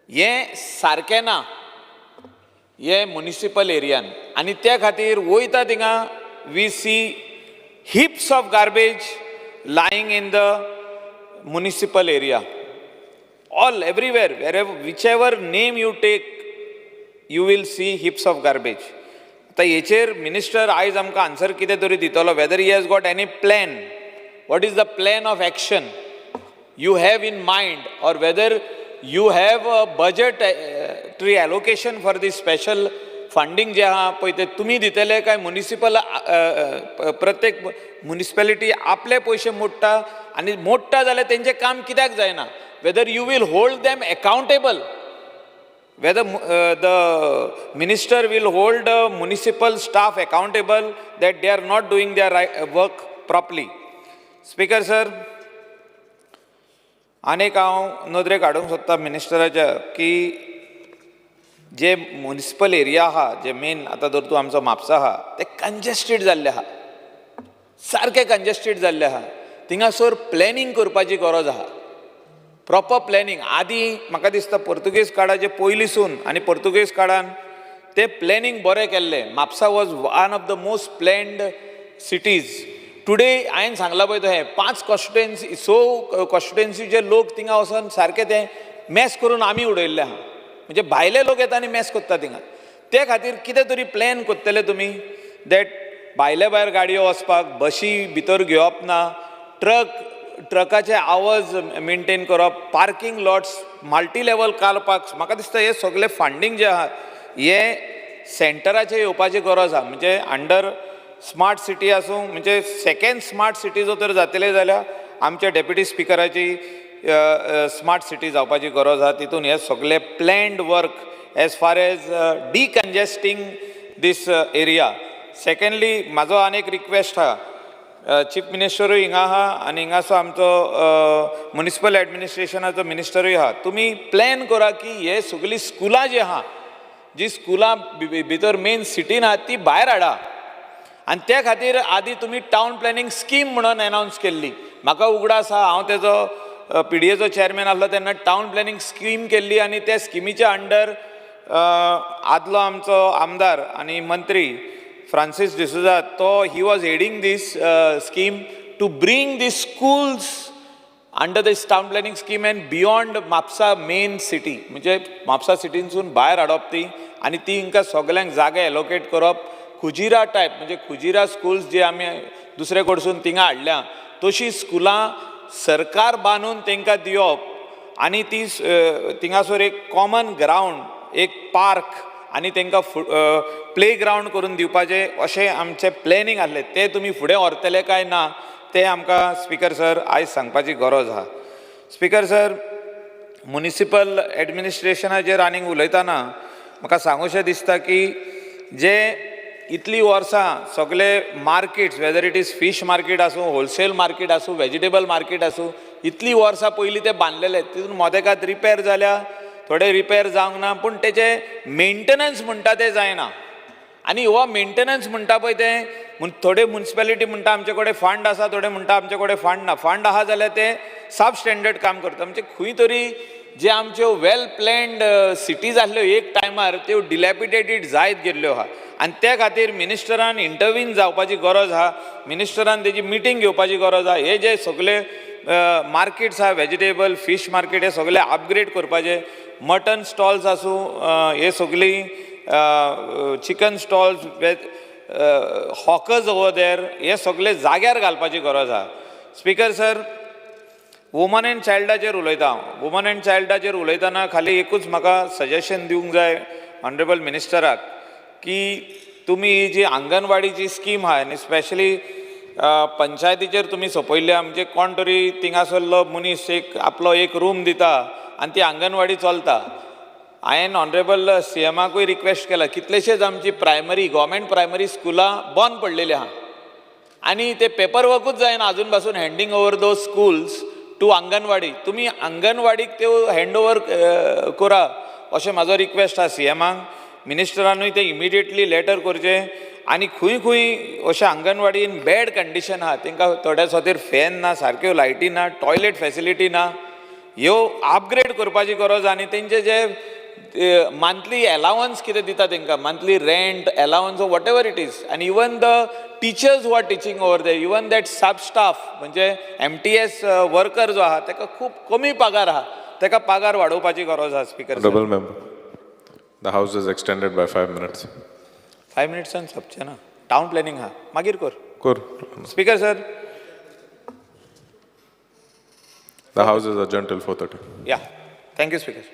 हें सारकें ना हे मुनिसिपल एरियान आनी त्या खातीर वयता थिंगा we see heaps of garbage lying in the municipal area, all everywhere, wherever, whichever name you take, you will see heaps of garbage. आतां हेचेर मिनिस्टर आयज आमकां आन्सर कितें तरी दितलो, whether he has got any plan, what is the plan of action you have in mind, or whether you have a budgetary allocation for this special funding जे आहा पळय, ते तुमी दितले काय मुनिसिपल, प्रत्येक मुनिसिपेलिटी आपले पयशे मोडटा आनी मोडटा जाल्यार तेंचें काम कित्याक जायना, whether you will hold them accountable, whether the minister will hold the municipal staff accountable that they are not doing their work properly. Speaker sir, आनीक हांव नदरेक हाडूंक सोदता मिनिस्टराच्या की जे मुनिसिपल एरिया आहा, जे मेन आतां धर तूं आमचो म्हापसा आहा, ते कंजेस्टेड जाल्ले आहा, सारके कंजेस्टेड जाल्ले आहा. थिंगासर प्लॅनिंग करपाची गरज आहा, प्रॉपर प्लॅनिंग. आदीं म्हाका दिसता पोर्तुगेज काळाचे पयलींसून आनी पोर्तुगेज काळान ते प्लॅनिंग बरें केल्लें. Mapusa was one of the most planned cities. Today हांवें सांगलां पळय तशें पांच कॉन्स्टिट्युएन्सी, स कॉन्स्टिट्युएन्सीचे लोक थिंगा वचोन सारके ते मॅस करून आमी उडयल्ले आहा. म्हणजे भायले लोक येता आनी मॅस करता थिंगा. ते खातीर कितें तरी प्लॅन करतले तुमी that भायले भायर गाडयो वचपाक, बशी भितर घेवप ना, ट्रकाचे आवाज मेनटेन करप, parking lots, multi level car parks. म्हाका दिसता हे सगळे फंडींग जे आहा हे सेंटराचेर येवपाची गरज आहा. म्हणजे अंडर स्मार्ट सिटी आसूं, म्हणजे सेकेंड स्मार्ट सिटी जर तर जातले जाल्यार आमच्या डेप्युटी स्पिकराची स्मार्ट सिटी जावपाची गरज आहा. तितून हे सगळे planned work as far as decongesting this area. Secondly, म्हाजो आनी एक रिक्वेस्ट आहा. चीफ मिनिस्टरूय हिंगा आहा आनी हिंगासो आमचो मुनिसिपल एडमिनिस्ट्रेशनाचो मिनिस्टरूय आहा. तुमी प्लॅन करा की हे सगळीं स्कुलां जी आहा, जी स्कुलां भितर मेन सिटीन आहा, ती भायर हाडा. आनी त्या खातीर आदी तुमी टावन प्लॅनिंग स्कीम म्हणून एनावन्स केल्ली. म्हाका उगडास आहा, हांव तेजो पीडीएचो चॅरमॅन आसलो तेन्ना टावन प्लॅनिंग स्कीम केल्ली आनी त्या स्किमीच्या अंडर आदलो आमचो आमदार आनी मंत्री फ्रांसीस डिसोजा तो he was heading this scheme to bring the schools under this town planning scheme and beyond Mapusa main city. म्हणजे म्हापसा सिटीनसून भायर हाडप ती आनी ती हिंकां सगल्यांक जागे एलोकेट करप, खुजिरा टायप, म्हणजे खुजिरा स्कुल्स जे आमी दुसरे कडसून थिंगा हाडल्या तशी स्कुलां सरकार बांदून तांकां दिवप आनी ती थिंगासर एक कॉमन ग्रावंड, एक पार्क आनी तांकां प्ले ग्रावंड करून दिवपाचें अशें आमचें प्लॅनिंग आसलें. तें तुमी फुडें व्हरतले काय ना तें आमकां स्पिकर सर आयज सांगपाची गरज आहा. स्पिकर सर, मुनिसिपल एडमिनिस्ट्रेशनाचेर आनीक उलयतना म्हाका सांगूशें दिसता की जे इतलीं वर्सां सगळे markets, whether it is fish market आसूं, होलसेल मार्केट आसूं, वेजिटेबल मार्केट आसूं, इतलीं वर्सां पयलीं ते बांदलेले, तितून मोदेकात रिपेर जाल्या, थोडे रिपेर जावंक ना, पूण तेचे मेंटेनन्स म्हणटा तें जायना. आनी हो मेंटेनन्स म्हणटा पळय तें थोडे मुनिसिपेलिटी म्हणटा आमचे कडेन फंड आसा, थोडे म्हणटा आमचे कडेन फंड ना. फंड आहा जाल्यार ते सब स्टँडर्ड काम करता. म्हणजे खंय तरी जे आमच्यो वेल प्लॅन्ड सिटीज आसल्यो एक टायमार, त्यो डिलॅपिडेटेड जायत गेल्ल्यो आहा आनी त्या खातीर मिनिस्टरान इंटरवीन जावपाची गरज आहा. मिनिस्टरान तेजी मिटींग घेवपाची गरज आहा. हे जे सगळे मार्केट्स आहा, वेजिटेबल, फीश मार्केट, हे सगळे अपग्रेड करपाचे. मटन स्टॉल्स आसूं, हे सगळीं chicken stalls, hawkers over there, हे सगळे जाग्यार घालपाची गरज आहा. स्पिकर सर, वुमन एंड चायल्डाचेर उलयता हांव. वुमन एंड चायल्डाचेर उलयतना खाली एकूच म्हाका सजेशन दिवंक जाय ऑनरेबल मिनिस्टराक की तुमी ही जी आंगणवाडीची स्कीम आहा आनी स्पेशली पंचायतीचेर तुमी सोंपयल्ल्या, म्हणजे कोण तरी थिंगासरलो मनीस एक आपलो एक रूम दिता आनी ती आंगणवाडी चलता. हांवें ऑनरेबल सीएमाकूय रिक्वेस्ट केला, कितलेशेच आमची प्रायमरी, गोवोरमेंट प्रायमरी स्कुलां बंद पडलेली आहा. आनी ते पेपर वर्कूच जायना अजून पासून handing over those schools to anganwadi. तुमी अंगणवाडीक त्यो हँड ओवर करा अशें म्हाजो रिक्वेस्ट आसा सी एमाक. मिनिस्टरानूय ते इमिडिएटली लेटर करचें आनी खंय खंय अशें अंगणवाडी इन बॅड कंडिशन आहा, तांकां थोड्या खातीर फॅन ना, सारक्यो लायटी ना, टॉयलेट फॅसिलिटी ना, ह्यो अपग्रेड करपाची गरज. आनी तेंचे जे मंथली एलावन्स कितें दिता तांकां, monthly rent allowance, whatever it is, आनी even the teachers who are teaching over there, even that sub staff म्हणजे एम टी एस वर्कर जो आहा ताका खूब कमी पगार आहा, ताका पगार वाडोवपाची गरज आहा. Speaker, Honorable member, the house is extended by 5 minutes. 5 मिनट्सान सोंपचें ना, टावन प्लॅनिंग आहा, मागीर कर. Kur. Speaker sir. The house is adjourned till 4:30. Yeah, thank you speaker.